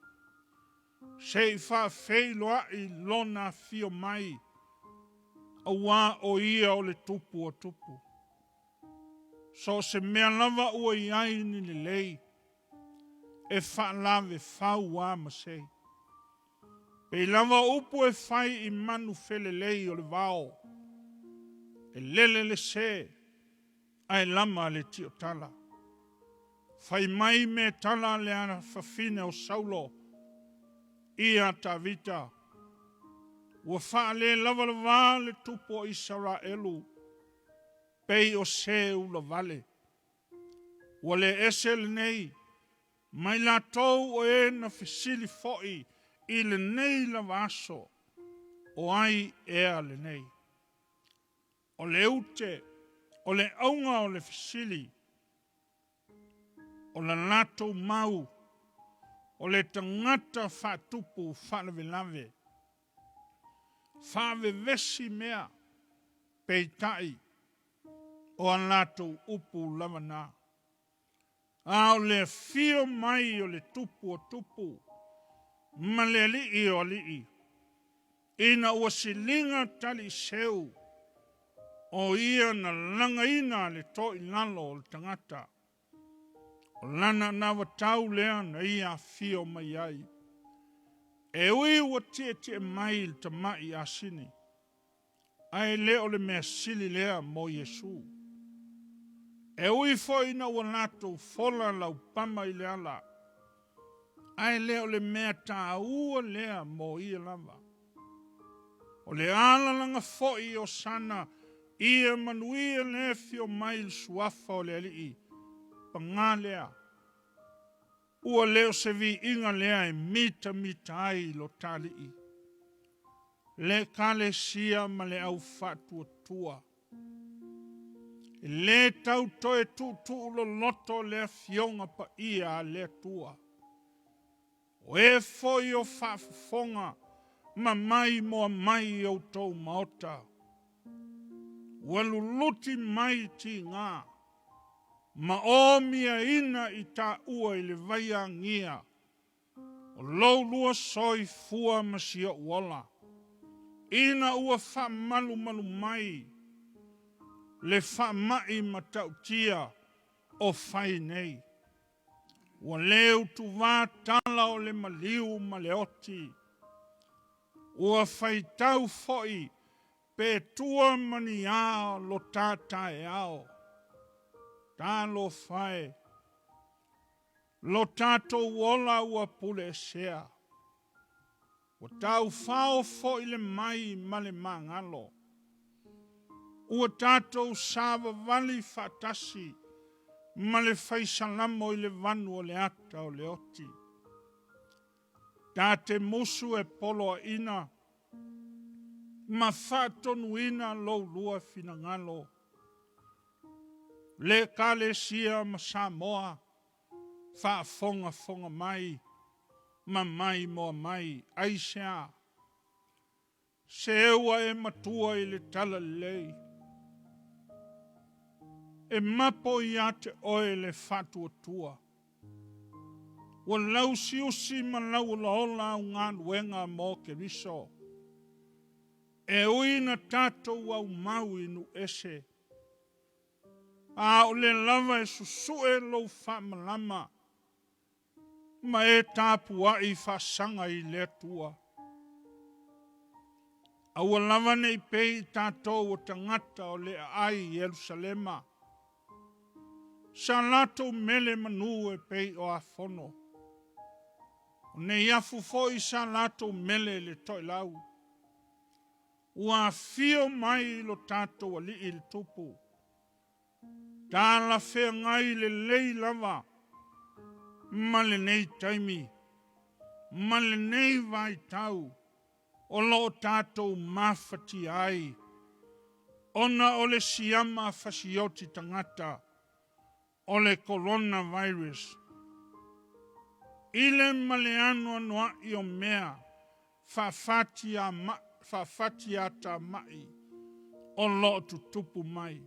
se i faafeiloai lona afio mai, auā o ia o le tupu o tupu. So o se mea lava ua i ai ni lelei, e faalavefau a ma sei. Pei lava o upu e fai i manu felelei o le vao, e lele le se, ae lama le tiotala. Fai mai me tala le afafine o Saulo ia Tavita, ua faalelavalavā le tupu o Isaraelu, pei o se ulavale. Ua le ese lenei mai latou o e na fesili foi i lenei lava aso, O ai ea lenei? O le ute, o le auga o le fesili, o la latou mau, o le tagata faatupu faalavelave, faavevesi mea, peitai, o a latou upu lava na. A o le afio mai o le Tupu o tupu ma le Alii o alii, ina ua siliga taliiseu, o ia na lagaina le toilalo o le tagata. O lana anavatau lea na ia afio mai ai. E ui ua tietie mai i le tamai asini, ae le o le mea sili lea mo Iesu. E ui foi ina ua latou fola laupama i le ala, ae le o le mea taua lea mo ia lava. O le alalaga foi o sana ia manuia le afio mai i le suafa o le Alii, pagā lea, ua le o se viiga lea e mitamita ai lo ta Alii, le Ekalesia ma le au faatuatua. E lē tau toe tuutuu loloto le Afioga Paia a le Atua. O e foi o faafofoga ma maimoa mai i outou maota, ua luluti mai tiga ma omiaina i taua i le vai agia o lou lua soifua ma si ou ola, ina ua faamalumalu mai le faamai matautia o fai nei. Ua le utuvā tala o le maliu ma le oti, ua faitau foi pe tua ma ni a lo ta taeao. Talofa e, lo tatou ola ua puleesea, ua taufao foi le mai ma le magalo. Ua tatou savavali faatasi ma le fai salamo i le vanu o le ata o le oti. Ta te musu e poloaina ma faatonuina lou lua finagalo, le Ekalesia ma Samoa faafogafoga mai ma maimoa mai. Aisea? Se ua e matua i le talalelei, e mapo ia te oe le faatuatua. Ua lausiusi ma lauolaola au galuega mo Keriso. E ui na tatou aumau i nuu ese, a o lea lava e susue lou faamalama ma e tapuai faasaga i le Atua. Aua lava ne i pei i tatou o tagata o le aai i Ierusalema, sa latou mele manu e pei o afono. O nei afu foi sa latou mele i le toelau. Ua afio mai lo tatou Alii i le Tupu, talafeagai lelei lava ma lenei taimi ma lenei vaitau o lo o tatou mafatia ai ona o le siama fasioti tagata o le coronavirus i le ma le anoanoai o mea faafatiatamai o lo o tutupu mai.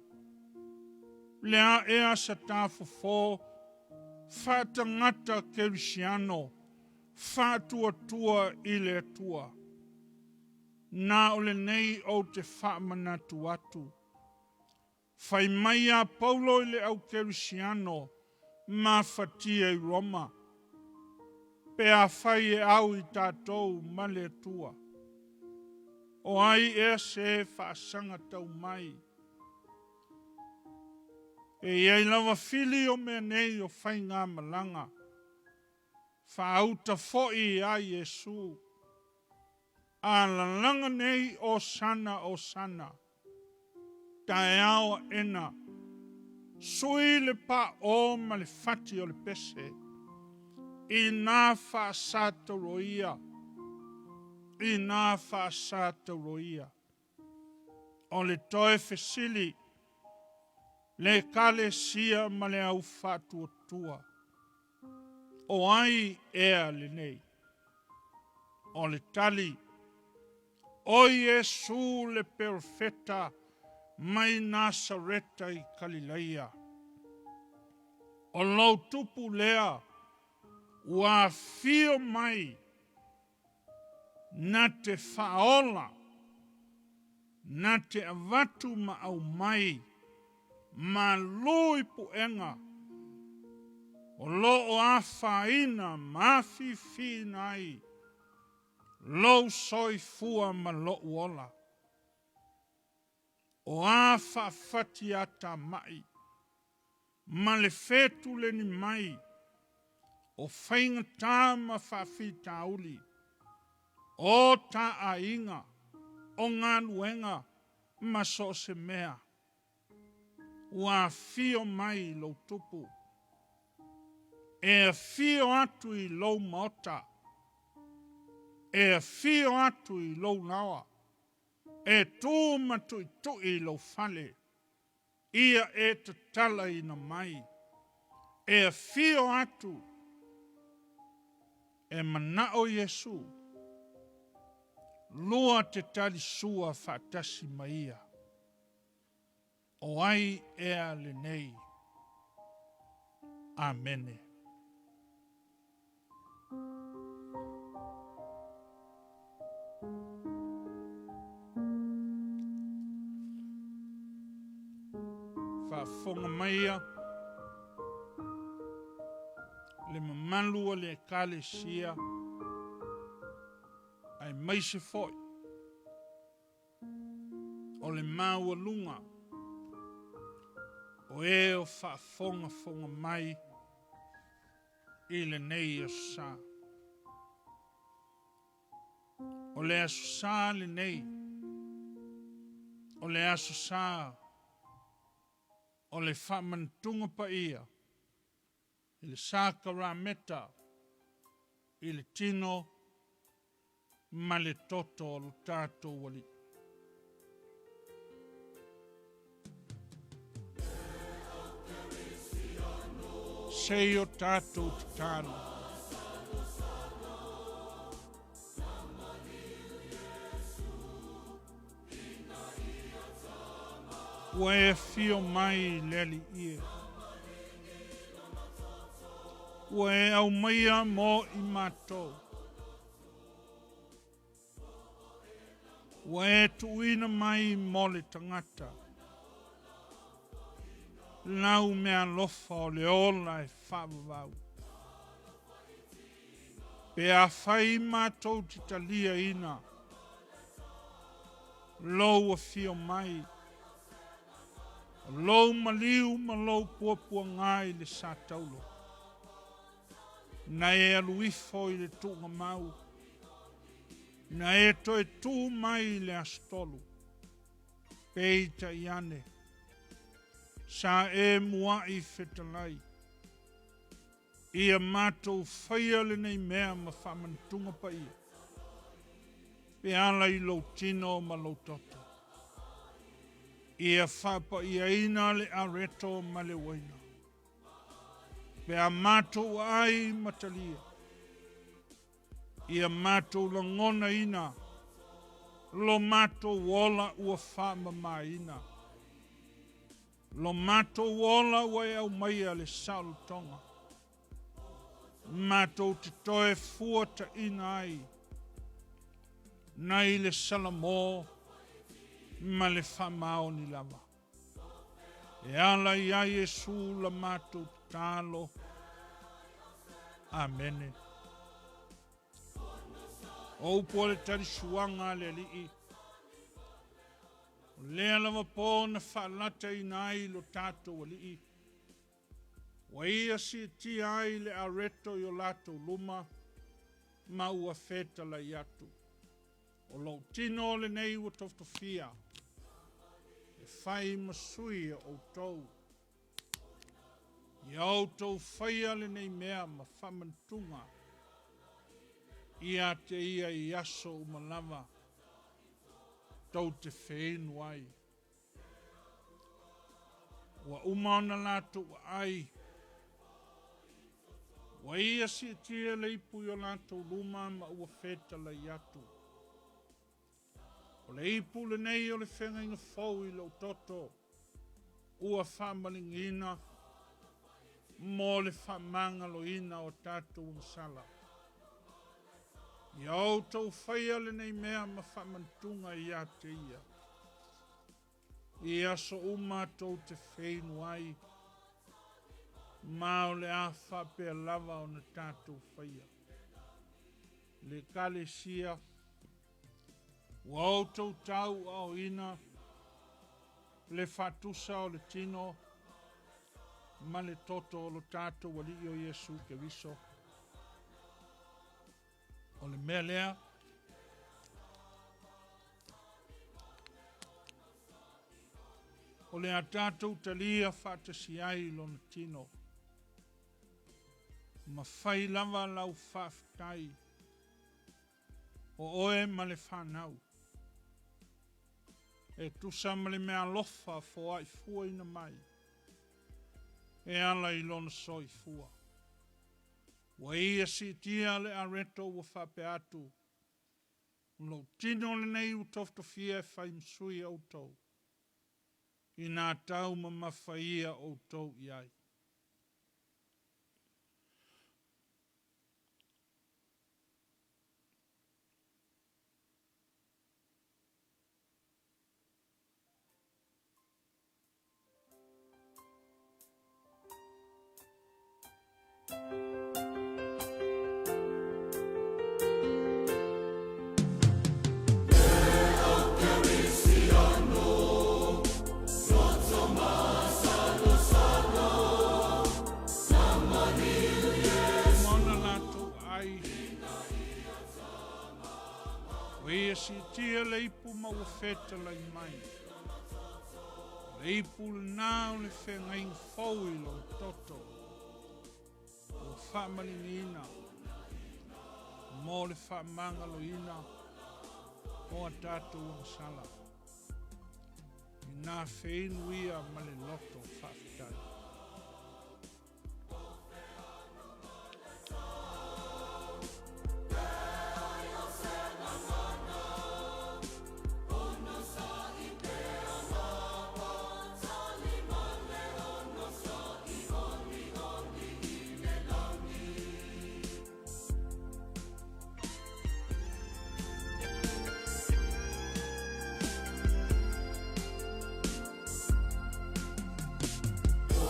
Le a ea sa ta fofo faatagata kerisiano faatuatua i le Atua. Na o lenei ou te faamanatu atu. Fai mai a Paulo i le au kerisiano mafatia i Roma, pe afai e au i tatou ma le Atua, o ai ea se faasaga tau mai? E i ai lava fili o mea nei o faigamalaga, faauta foi a Iesu, a lalaga nei Osana, Osana, taeao aena, sui le paʻō ma le fati o le pese, i nā faasatauroia, i nā faasatauroia. O le toe fesili, le Ekalesia ma le au faatuatua, o ai ea lenei? O le tali, o Iesu le perofeta mai Nasareta i Kalilaia. O lou tupu lea ua afio mai na te faaola, na te avatu ma aumai malū i puega o lo o afaina ma afifiina ai lou soifua ma lo'u ola. O a faafatiatamai? Ma le fetuleni mai o faigata ma faafitauli o ta aiga, o galuega ma so o se mea ua afio mai i lou tupu, e afio atu i lou maota, e afio atu i lou laoa, e tu ma tuitui i lou fale, ia e tatalaina mai, e afio atu, e manao Iesu, lua te talisua faatasi ma ia. O ai ea lenei? Amene. Faafofoga maia le mamalu o le Ekalesia aemaise foi o le maualuga o e o faafogafoga mai i lenei aso sa. O le aso sa lenei, o le aso sa o le faamanatuga paia i le sakarameta i le tino ma le toto o lo tatou Alii. Se i o tatou tatalo. Ua e afio mai le Alii e. Ua e aumaia mo i matou. Ua e tuuina mai mo le tagata. Lau meaalofa o le ola e faavavau. Pe afai matou te taliaina lou afio mai, o lou maliu ma lou puapuaga i le sa taulo, na e alu ifo i le tuugamau, na e toe tu mai i le aso tolu, peitai ane, sa e mua'i fetalai, Ia matou faia lenei mea ma faamanatuga paia, pe ala i lou tino ma lou toto. Ia faapaiaina le areto ma le uaina, pe a matou aai ma talia. Ia matou lagonaina lo matou ola ua faamamaina. Lo matou ola ua e aumaia le saolotoga, matou te toe fuataina ai nai le salamo ma le faamaoni lava. E ala iā Iesu la matou tatalo. Amene. O upu o le talisuaga a le Alii. O lea lava po na faalataina ai lo tatou Alii, ua ia siitia ai le areto i o latou luma, ma ua fetalai atu, O lou tino lenei ua tofotofia, e fai ma sui o outou. Ia outou faia lenei mea ma faamanatuga ia te ia i aso uma lava tou te feinu ai. Ua uma ona latou aai, ua ia siitia le ipu i o latou luma ma ua fetalai atu. O le ipu lenei o le feagaiga fou i lou toto, ua faamaligiina mo le faamagaloina o tatou agasala. Ia outou faia lenei mea ma faamanatuga ia te ia. I aso uma tou te feinu ai, ma o le a faapea lava ona tatou faia. Le Ekalesia, ua outou tauaaoina le faatusa o le tino. ma le toto o lo tatou Alii o Iesu Keriso. O le mea lea, o le a tatou talia faatasi ai lona tino. Ma fai lava lau faafetai o oe ma le fanau. E tusa ma le meaalofa foaifuaina mai e ala i lona soifua. Ua ia siitia le areto ua faapea atu, O lou tino lenei ua tofitofia e fai ma sui o outou, inā taumamafa ia outou i ai. Uma ona latou aai, ua ia siitia le ipu ma ua fetalai mai. O le ipu lena o le feagaiga fou i lona toto ua faamaliniina mo le faamagaloina o a tatou agasala. Ina feinu ia ma le loto faafetai.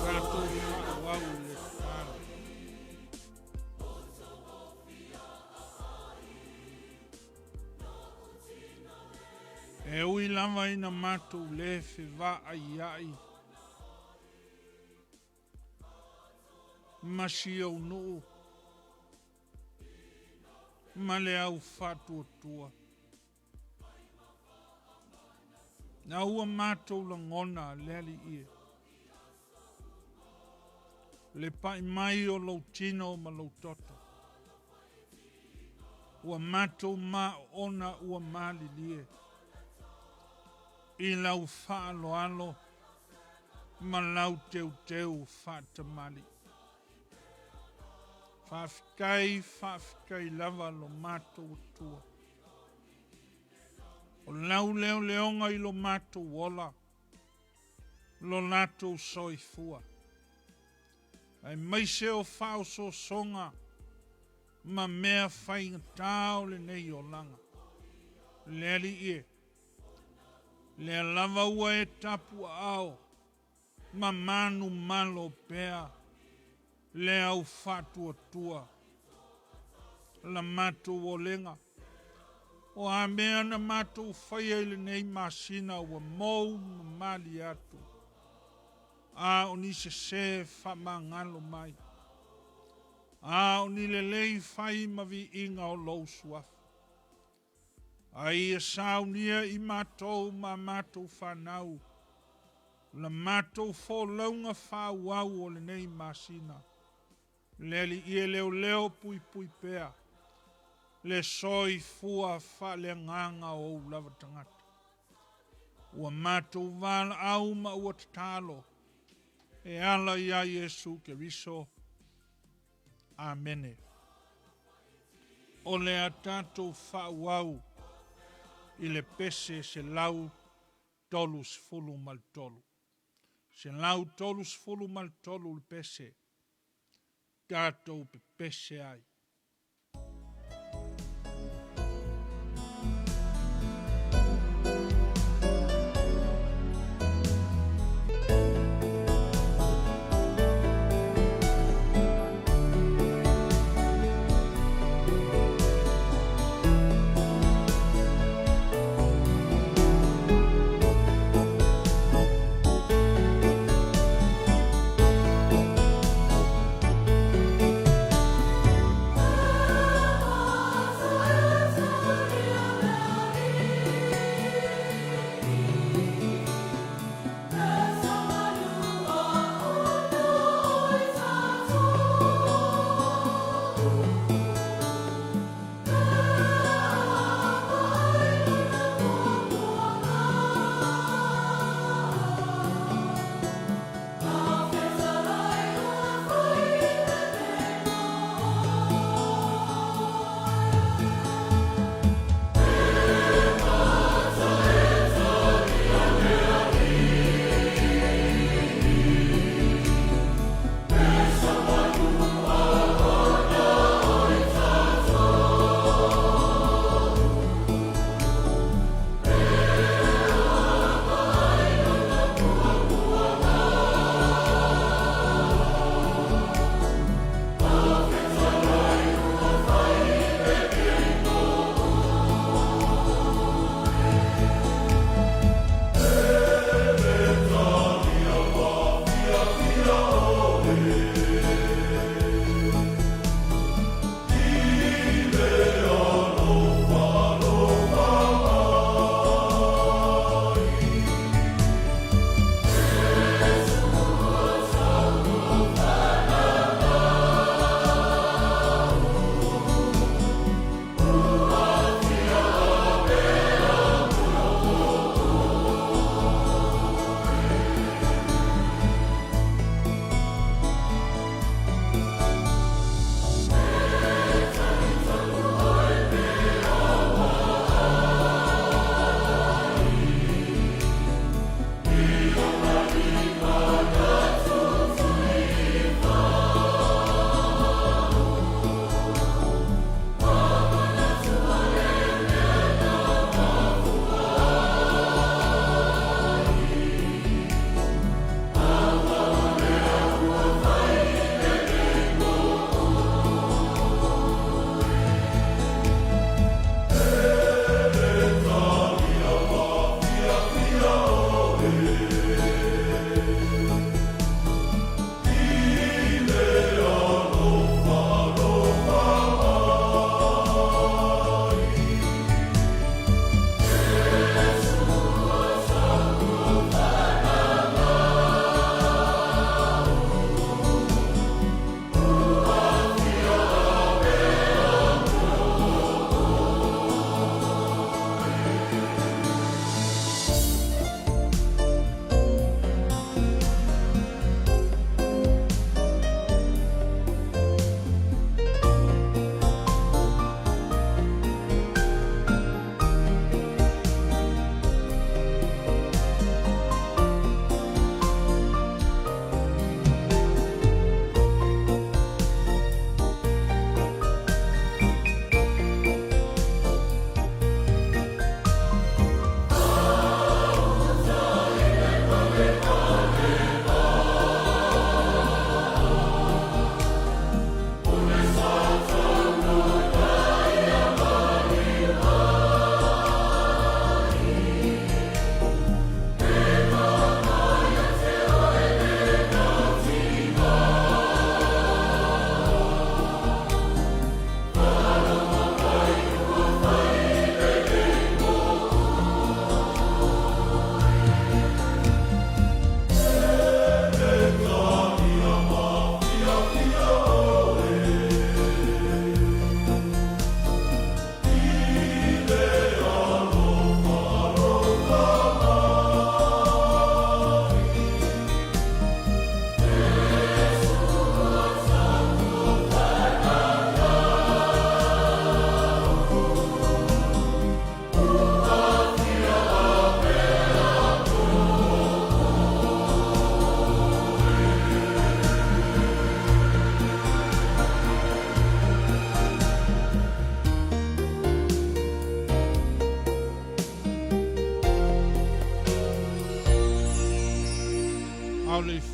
Tatou faaauau i le tatalo. E ui lava ina matou le fevaaiai ma si ou nuu ma le au faatuatua. Na ua matou lagona le Alii e, le pai mai o lou tino ma lou toto. Ua matou maoona ua malilie i lau faaaloalo ma lau teuteu faatamalii. Faafetai, faafetai lava lo matou Atua. O lau leoleoga i lo matou ola, lo latou soifua, aemaise o faaosoosoga ma mea faigata o lenei olaga. Le Alii e, lea lava ua e tapuaao ma manumalo pea le au faatuatua la matou olega. O a mea na matou faia i lenei masina ua mou ma malie atu, a o ni sesē faamagalo mai, a o ni lelei fai ma viiga o lou suafa. A ia saunia i matou ma matou fanau la matou folauga faaauau o lenei masina. Le Alii e leoleo puipui pea le soifua faaleagaga o ou lava tagata. Ua matou valaau ma ua tatalo e ala iā Iesu Keriso. Amene. O le a tatou faaauau i le pese 133. 133 le pese tatou pepese ai.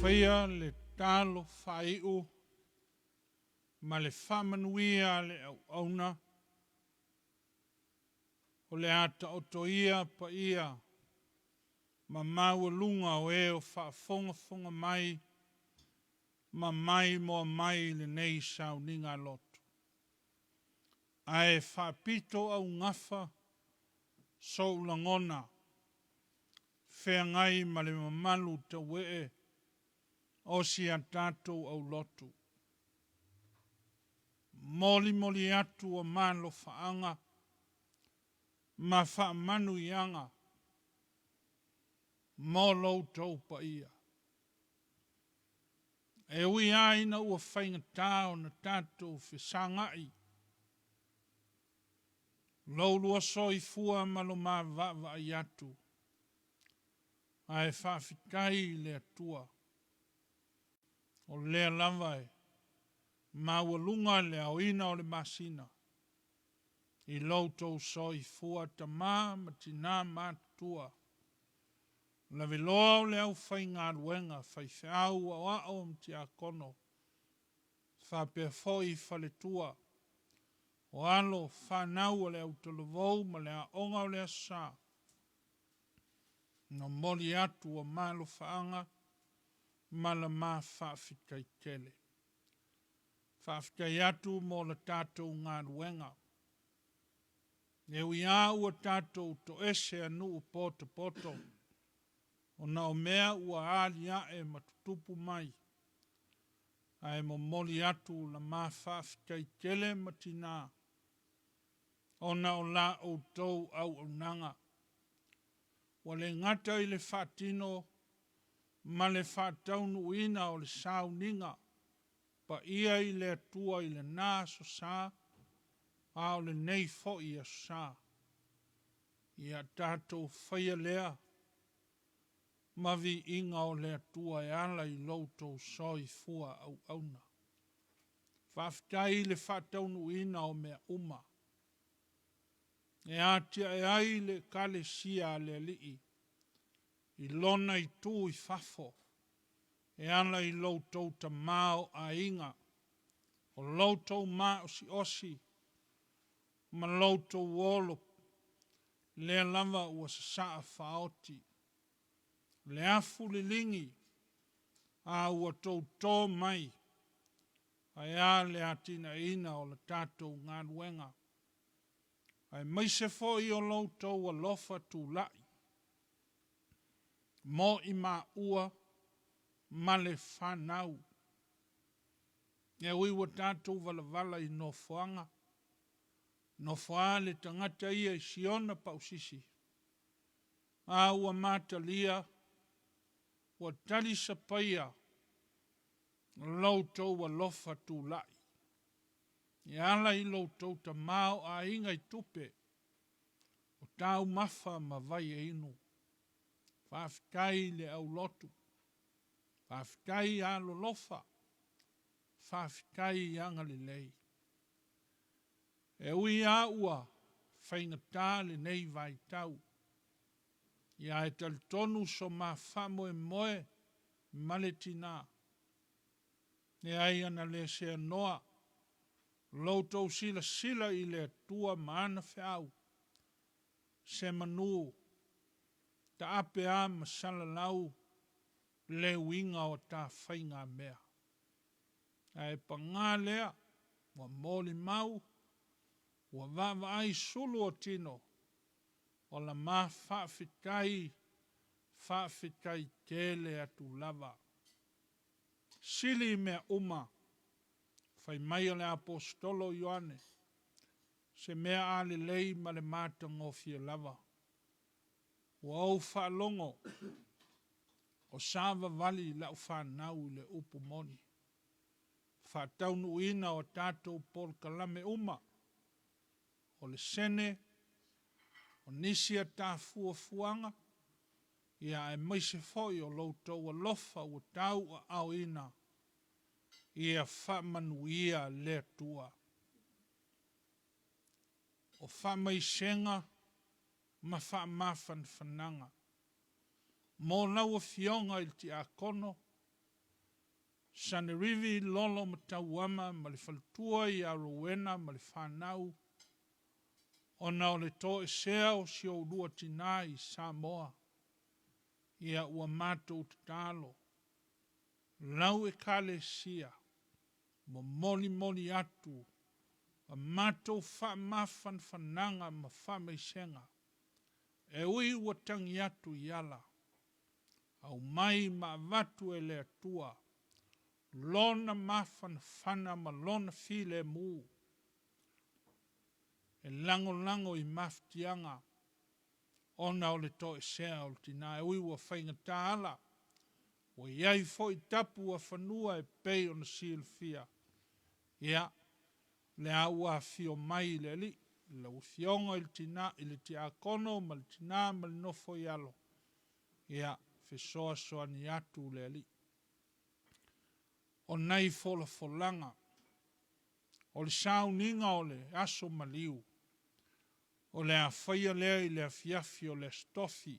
Faia le talo faaiu ma le faamanuia a le auauna, o le a taoto ia paia ma maualuga o e o faafogafoga mai ma maimoa mai i lenei sauniga lotu. Ae faapito augafa sou lagona, feagai ma le mamalu tauee o si a tatou aulotu. Molimoli atu o malofaaga ma faamanuiaga mo lo outou paia. E ui lava ina ua faigata ona tatou fesagai, lo oulua soifua ma lo ma vaavaai atu, ae faafetai i le Atua, o lea lava e maualuga le aoina o le masina i lo outou soifua tama ma tina matutua, laveloa o le aufaigaluega, faifeau, aoao ma tiakono, faapea foi faletua, o alo fanau o le autalavou ma le aoga o le Aso Sa, na momoli atu o malofaaga ma la ma faafetai tele. Faafetai atu mo la tatou galuega. E ui lava ua tatou toese a nuu potopoto, ona o mea ua aliae ma tutupu mai, ae momoli atu la ma faafetai tele ma tina, ona o la outou auaunaga. Ua le gata i le faatino ma le faataunuuina o le sauniga paia i le Atua i lena Aso Sa, a o lenei foi Aso Sa. Ia tatou faia lea ma viiga o le Atua e ala i lo outou soifua auauna. Faafetai i le faataunuuina o mea uma e atiae ai le Ekalesia a le Alii i lona itu i fafo e ala i lo outou tama o aiga, o lo outou maosiosi ma lo outou olo, lea lava ua sasaa faaoti le afu liligi a ua tou to mai, ae a le atinaeina o le tatou galuega, aemaise foi o lo outou alofa tulai mo i maua ma le fanau. E ui ua tatou valavala i nofoaga, nofo a le tagata ia i siona pausisi, a ua matalia, ua talisapaia lo outou alofa tulai e ala i lo outou tama o aiga i tupe, o taumafa ma vai e inu. Faafetai i le aulotu, faafetai i alolofa, faafetai i agalelei. E ui lava ua faigata lenei vaitau, ia ae talitonu so ma faamoemoe ma le tina, leai ana le seanoa lo outou silasila i le Atua ma ana feau, se manu taape a ma salalau le uiga o ta faigamea. Ae paga lea, ua molimau, ua vaavaai sulu o tino, o la ma faafetai, faafetai tele atu lava. Sili mea uma, fai mai o le Aposetolo o Ioane, se mea a lelei ma le matagofie lava. Ua ou faalogo o savavali lau fanau i le upu moni. Faataunuuina o tatou polokalame uma, o le sene, o nisi a ta fuafuaga, ia aemaise foi o lo outou alofa ua tauaaoina, ia faamanuia le Atua. O faamaisega ma faamafanafanaga mo lau Afioga i le Tiakono. Sanerivi Lolo Matauama ma le faletua ia Rowena ma le fanau, ona o le toesea o si oulua tinā i Samoa, ia ua matou tatalo, lau Ekalesia, momolimoli atu a matou faamafanafanaga ma faamaisega, e ui ua tagi atu i ala, aumai ma avatu e le Atua Lona mafanafana ma Lona filemu e lagolago i mafatiaga ona o le toesea o le tinã, e ui ua faigata ala, ua i ai foi tapu a fanua e pei ona silafia. Ia, lea ua afio mai le Alii, lau Afioga i le tinã, i le tiakono ma le tinã ma le nofo i alo, ia, fesoasoani atu le Alii. O nai folafolaga o le sauniga o le aso maliu, o le a faia lea i le afiafi o le Aso Tofi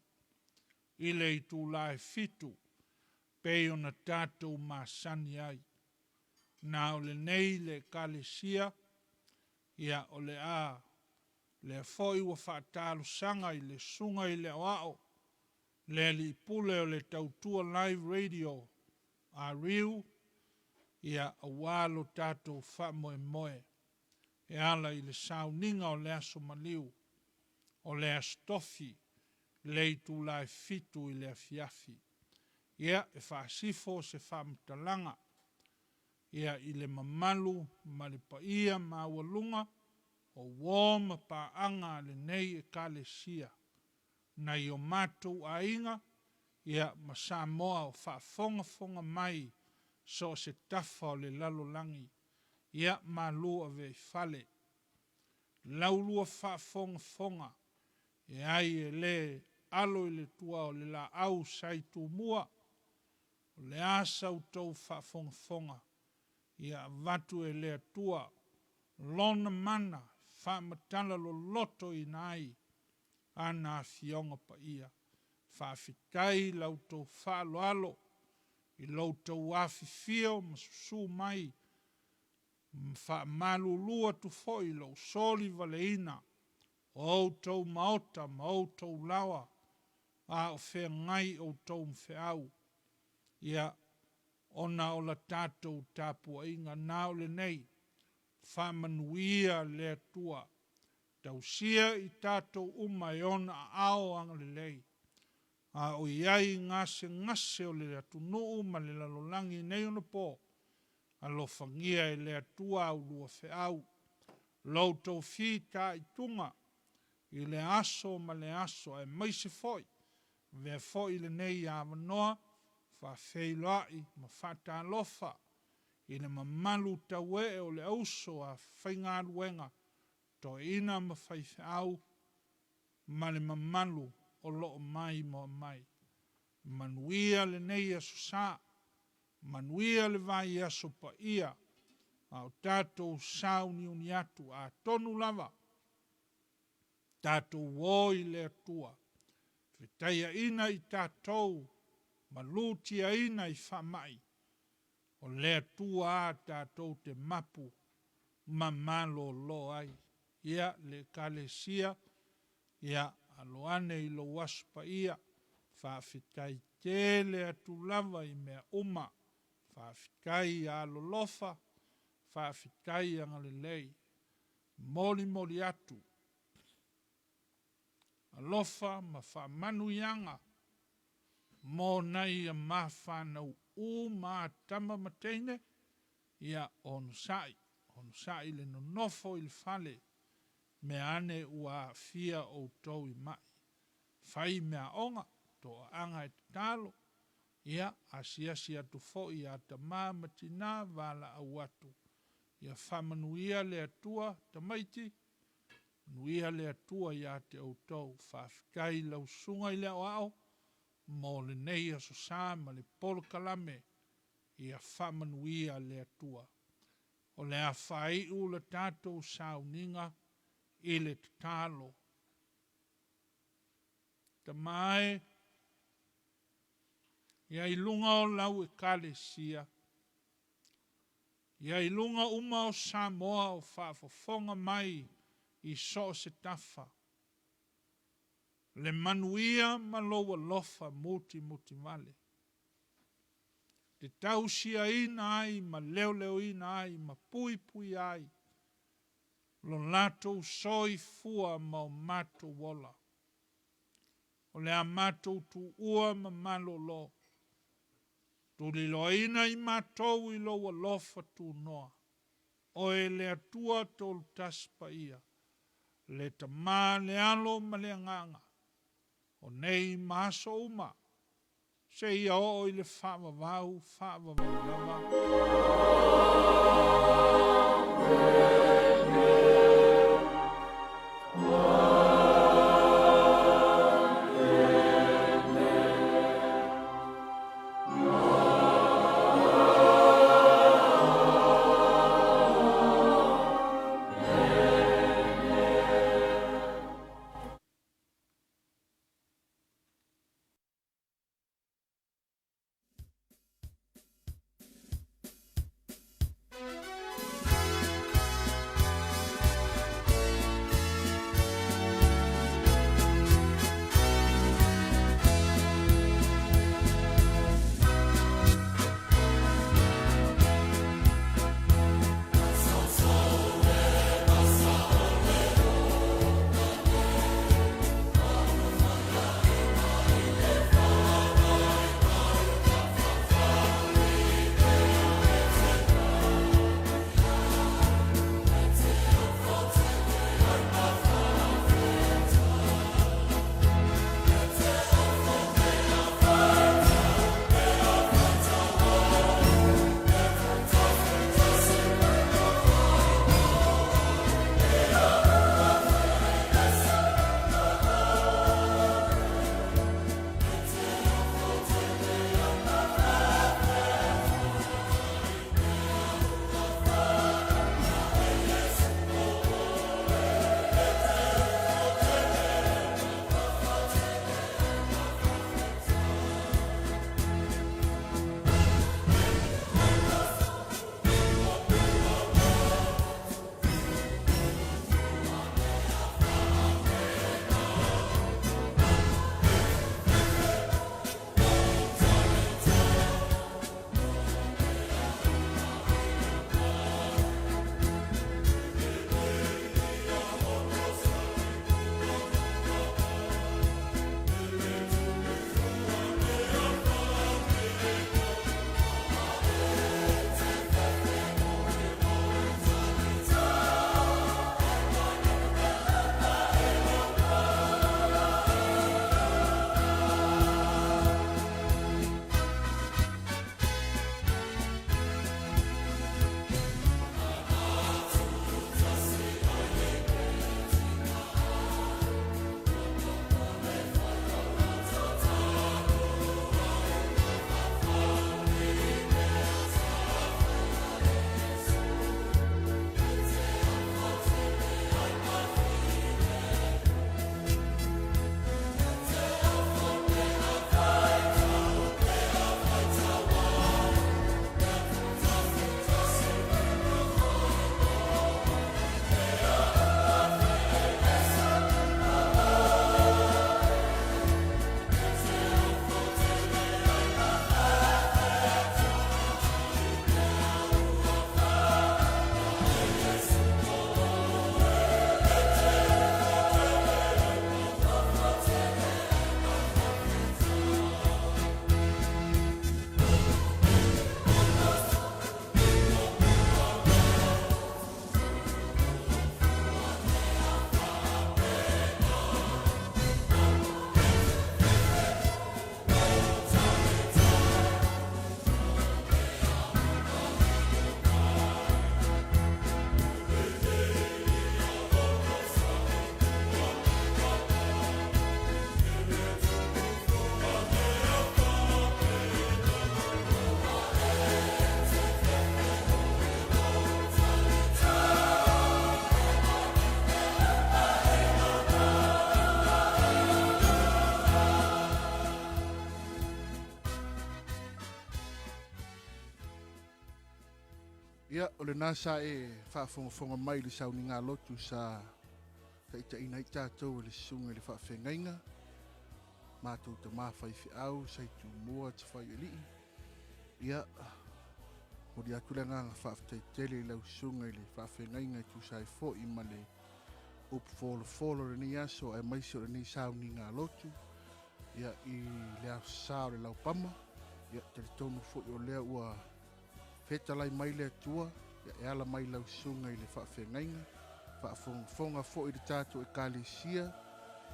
i le itula e 7, pei ona tatou masani ai. Na o lenei le Ekalesia, ia, o le a, lea foi ua faatalosaga i le Susuga i le Aoao, le Alii Pule o le Tautua Live Radio a Riu, ia, aua lo tatou faamoemoe e ala i le sauniga o le aso maliu o le Aso Tofi i le itula e 7 i le afiafi. Ia, e faasifo se faamatalaga ia i le mamalu ma le paia maualuga o uo ma paaga a lenei Ekalesia, nai o matou aiga, ia, ma Samoa o faafogafoga mai so o se tafa o le lalolagi. Ia, malu ave i fale laulua faafogafoga, e ai e le alo i le tua o le laau sa i Tumua, o le a sa outou faafogafoga, ia avatu e le Atua Lona mana e faamatala lolotoina ai Ana Afioga Paia. Faafetai i la outou faaaloalo i lo outou afifio ma susu mai, ma faamalulu atu foi i lou solivaleina o outou maota ma outou laoa a o feagai outou ma feau, ia, ona o la tatou tapuaiga. Na o lenei, faamanuia le Atua, tausia i tatou uma e ona aao agalelei, a o i ai gasegase o le atunuu ma le lalolagi i nei ona po, alofagia e le Atua a ulua feau, lo outou fitaituga i le aso ma le aso, aemaise foi, avea foi lenei avanoa, faafeiloai ma faatalofa i le mamalu tauee o le auso a faigaluega, toeaiina ma faifeau, ma le mamalu o lo o maimoa mai. Manuia lenei Aso Sa, manuia le vaiaso paia, a o tatou sauniuni atu, atonu lava tatou o i le Atua, fetaiaina i tatou malutiaina i faamai, o le Atua lava tatou te mapu ma malolo ai. Ia, le Ekalesia, ia, alo ane i lou Aso Paia, faafetai tele atu lava i mea uma, faafetai ia alolofa, faafetai agalelei, molimoli atu alofa ma faamanuiaga mo nai a ma fanau uma a tama ma teine, ia onosai, onosai le nonofo i le fale, mea ane ua aafia outou i mai. Fai meaaoga, toaaga e tatalo, ia asiasi atu foi ia tama ma tina, valaau atu, ia faamanuia le Atua tamaiti, manuia le Atua ia te outou. Faafetai i lau susuga i le aoao mo lenei Aso Sa ma le polokalame, ia faamanuia le Atua. O le a faaiu le tatou sauniga i le tatalo. Tama e, ia i luga o lau Ekalesia. Ia i luga uma o Samoa o faafofoga mai i so o se tafa, le manuia ma lou alofa mutimutivale, te tausiaina ai ma leoleoina ai ma puipuia ai lo latou soifua ma o matou ola. O le a matou tuua ma malolo, tuliloaina i matou i lou alofa tunoa, Oe le Atua Tolutasi Paia, le Tama, le Alo ma le Agaga, o nei ma aso uma, seia oo i le faavavau faavavau lava. Ia, o lena sa e faafogafoga mai i le sauniga lotu sa taitaiina ai tatou e le Susuga i le Faafeagaiga, matou tama faifeau sa i Tumua Tafaialii. Ia, momoli atu le agaga faafetai tele i lau Susuga i le Faafeagaiga e tusa ai foi ma le upu folafola o lenei aso aemaise o lenei sauniga lotu ia, i le aso sa o le Laupama. Ia, talitonu foi o lea ua fetalai mai le Atua ia, e ala mai lau susuga i le faafeagaiga, faafogafoga foi i le tatou ekalesia,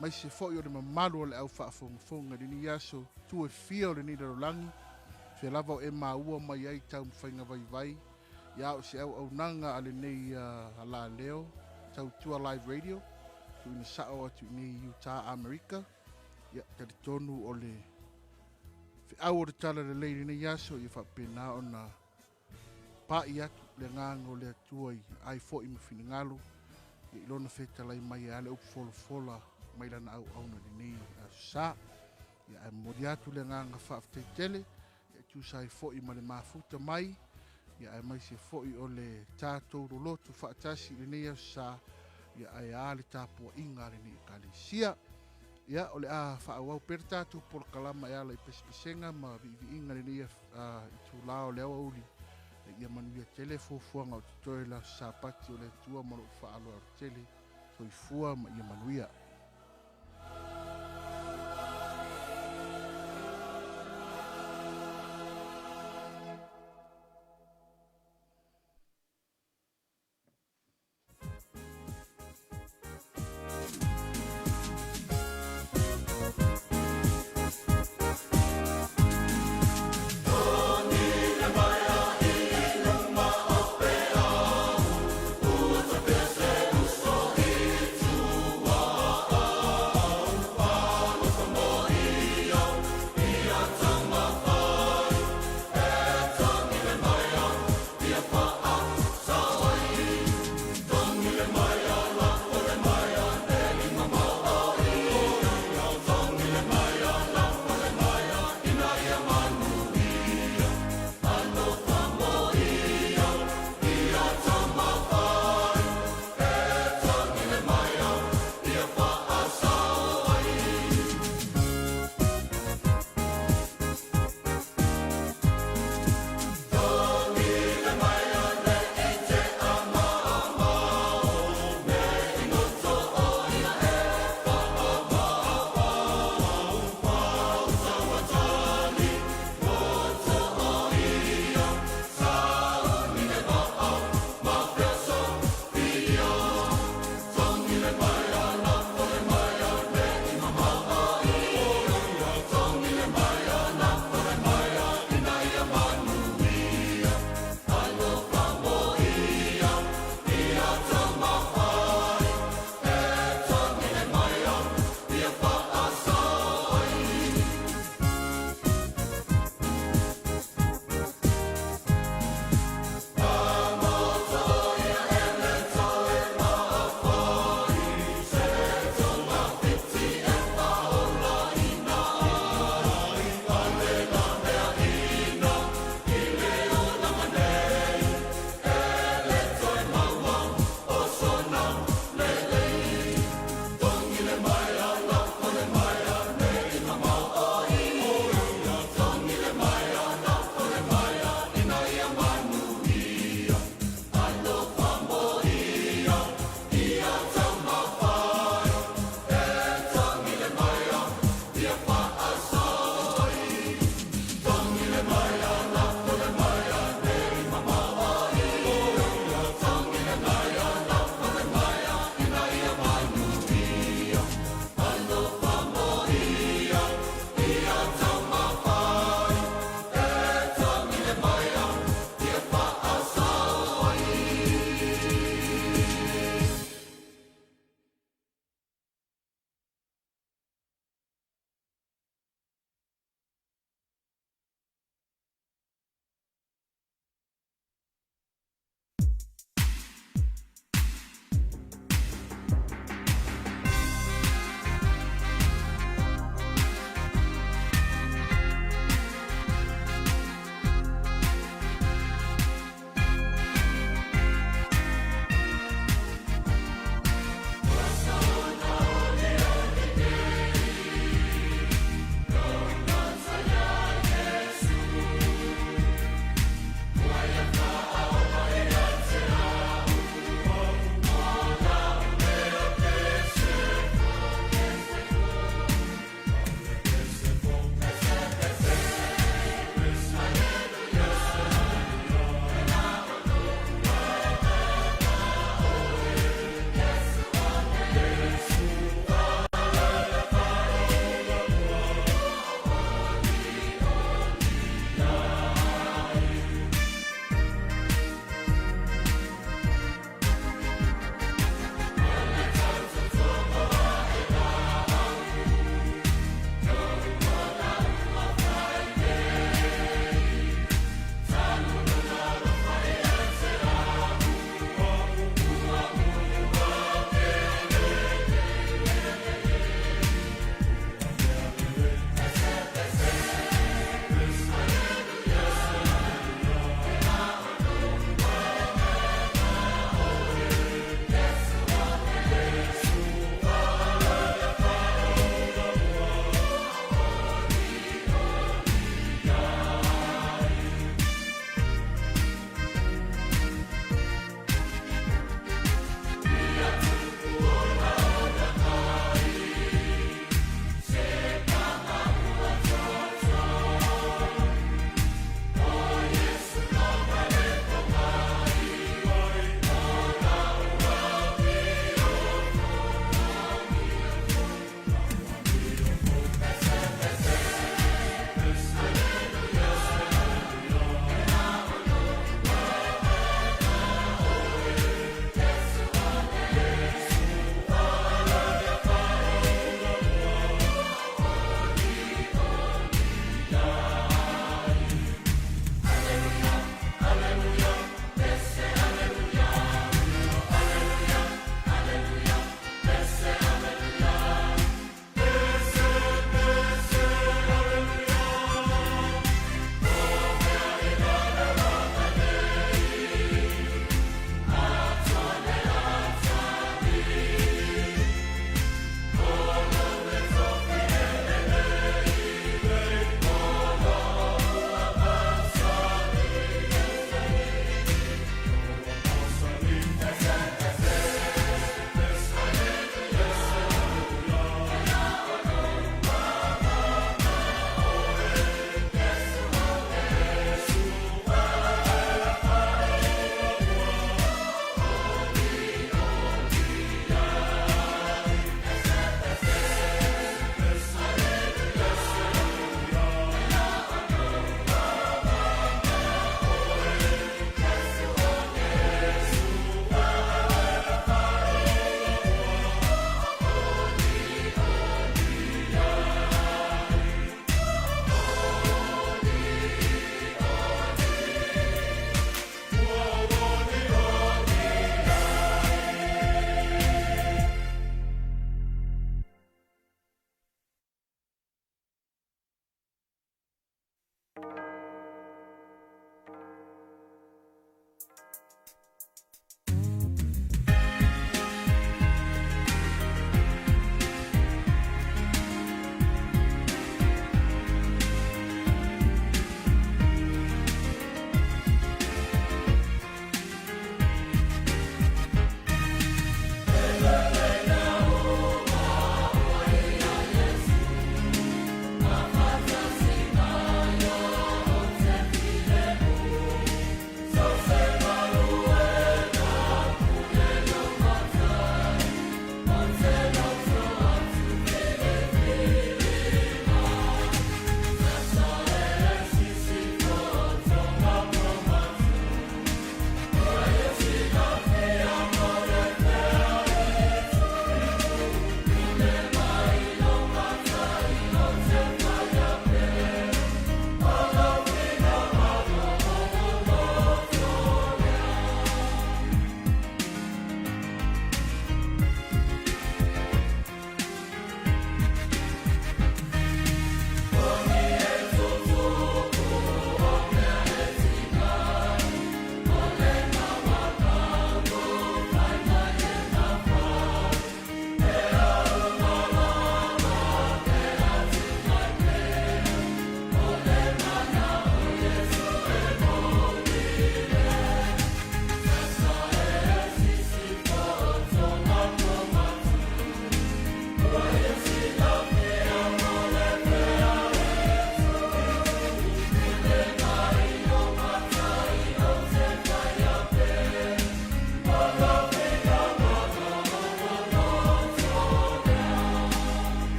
maise foi o le mamalu o le au faafogafoga i lenei aso tu e fia o lenei lalolagi, fea lava o e maua mai ai taumafaiga vaivai ia o se auaunaga a lenei alaleo Tautua Live Radio tuuina sao atu i nei Utah Amerika. Ia talitonu o le feau o le tala lelei i lenei aso ia faapena ona pa'i atu le agaga o le Atua i ai foi ma finagalo ia i lona fetalai mai e ale upu folafola mai lana auauna i lenei aso sa. Ia ae momoli atu le agaga faafetai tele ia e tusa ai foi ma le mafuta mai ia aemaise foi o le tatou lolotu faatasi i lenei aso sa ia ae a le tapuaiga a lenei ekalesia. Ia, o le a faaauau pea le tatou polokalama e ala i pesepesega ma viiviiga i lenei itulā o le aoauli. Ia manuia tele fuafuaga o totoe i le aso Sapati o le Atua ma lou faaaloalo tele. Soifua ma ia manuia.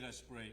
us pray.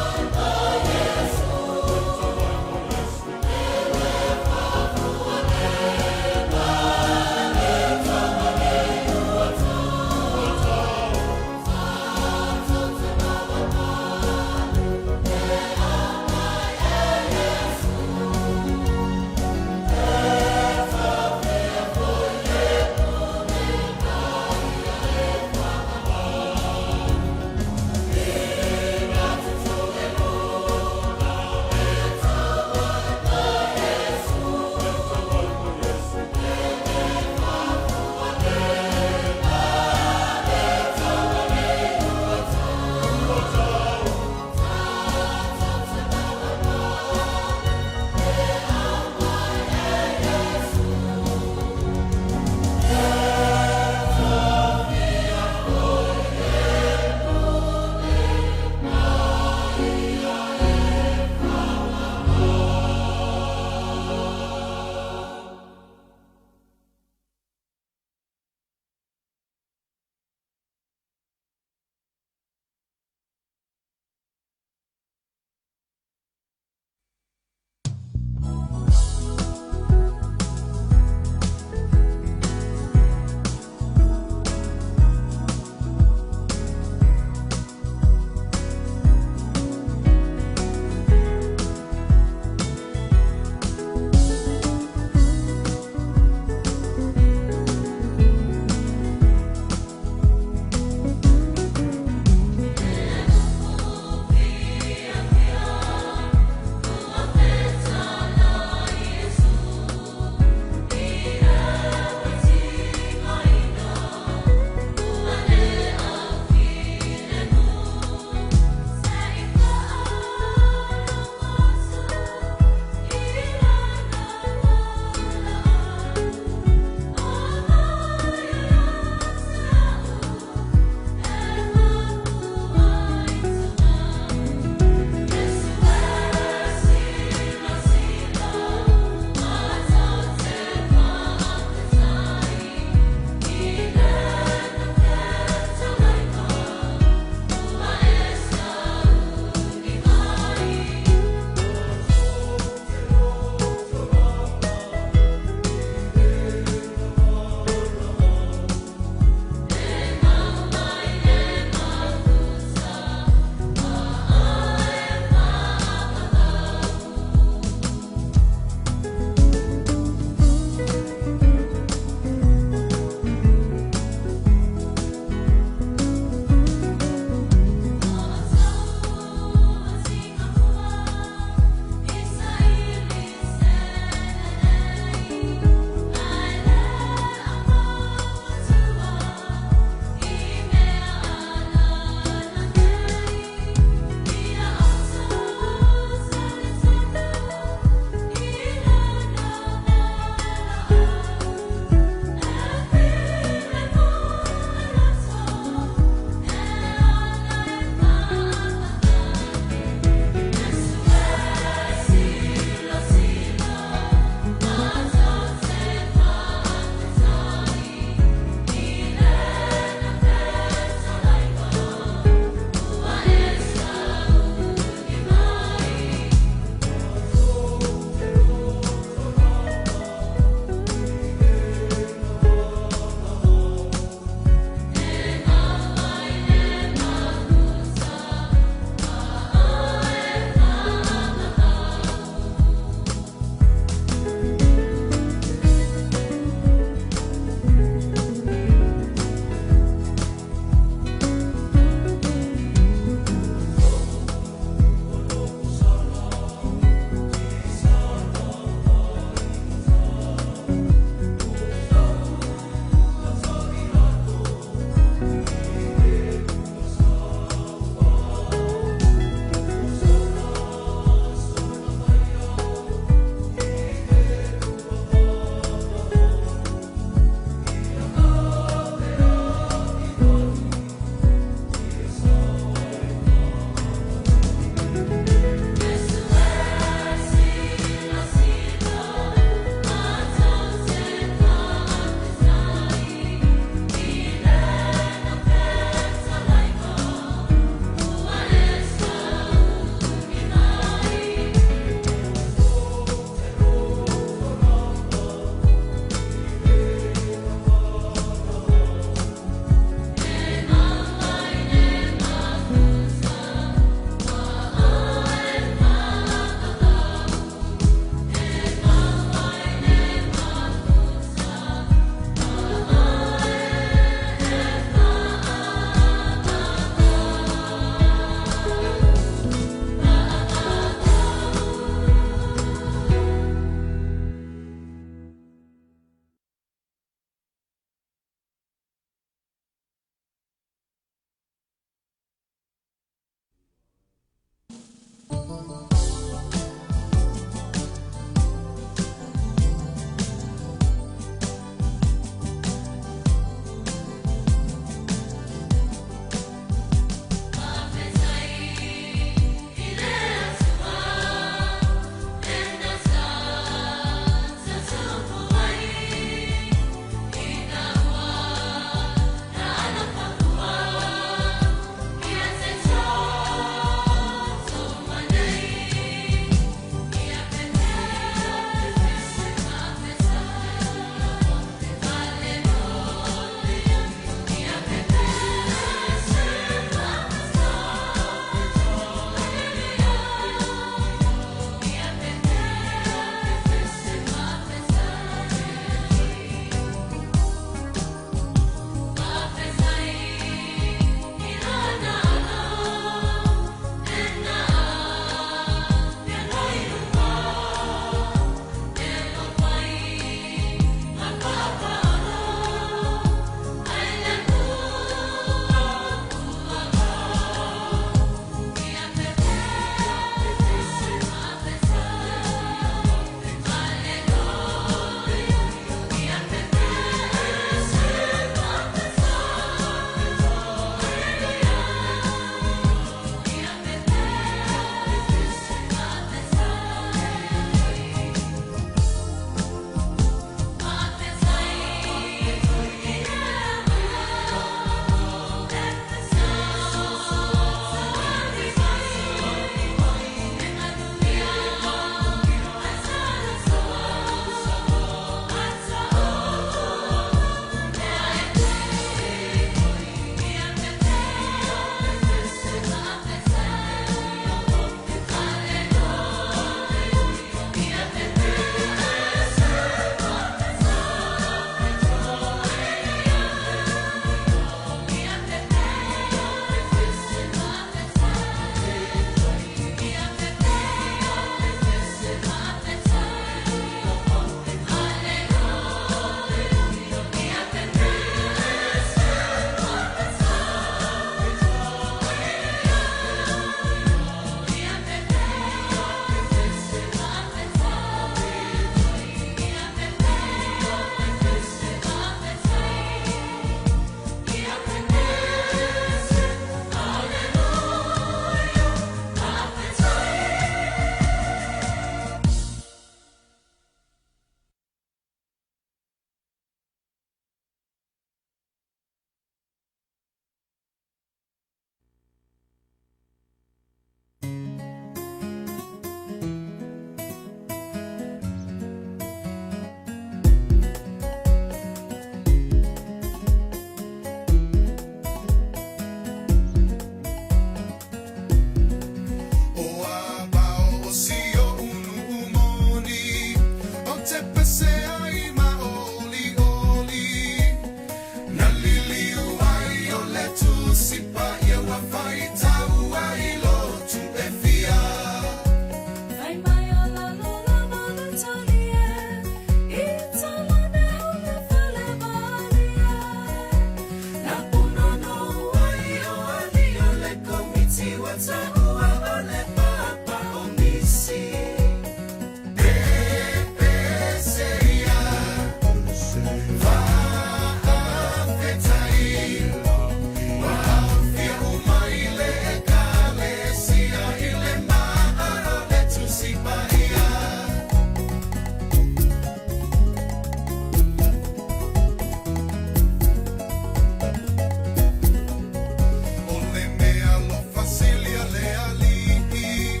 O le mea alofa sili a le aliʻi,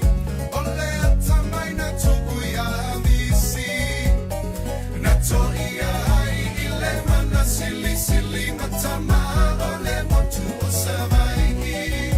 O le atamai na tupu iā Misi, Na toia ai i le mana silisili ma tama o le motu o Savaii.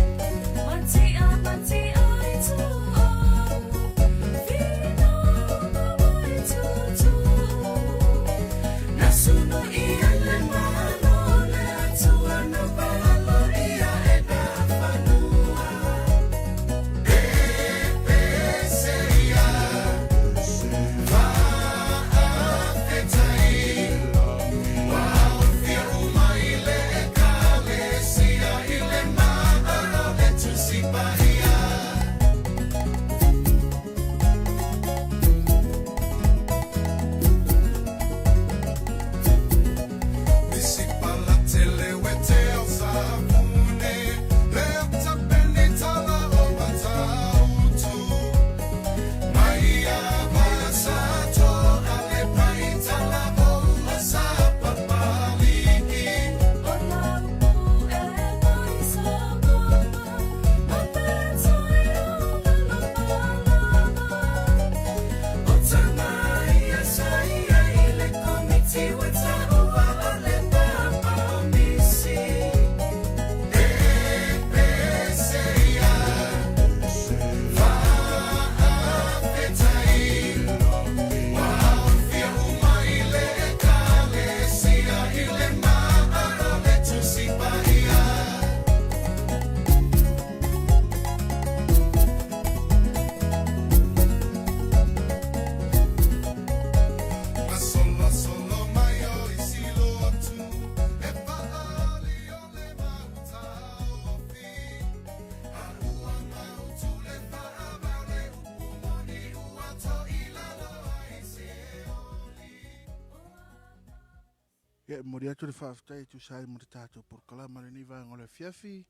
Ia, e momoli atu le faafetai e tusa ai ma le tatou polokalama i lenei vaega o le afiafi.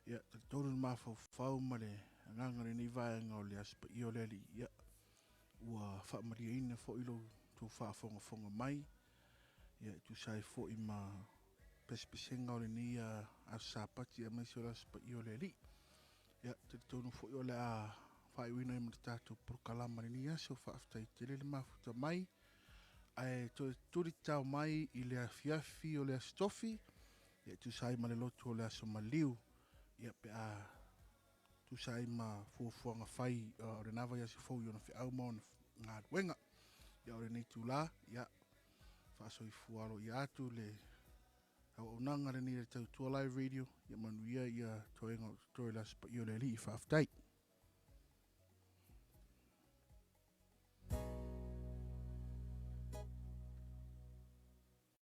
Ia, talitonu le mafaufau ma le agaga i lenei vaega o le Aso Paia o le Alii. Ia, ua faamalieina foi lo outou faafogafoga mai. Ia, e tusa ai foi ma pesepesega o lenei aso Sapati aemaise o le Aso Paia o le Alii. Ia, talitonu foi o le a faaiuina ai ma le tatou polokalama i lenei aso. Faafetai tele le mafuta mai. Ae toe tuli tao mai i le afiafi o le Aso Tofi, ia e tusa ai ma le lotu o le Aso Maliu, ia pe a tusa ai ma fuafuaga fai o lena vaiaso fou i ona feau ma ona galuega. Ia o lenei itula, ia faasoifua aloaia atu le auaunaga lenei a le Tautua Live Radio, ia manuia ia toega o totoe i le Aso Paia o le Alii. Faafetai.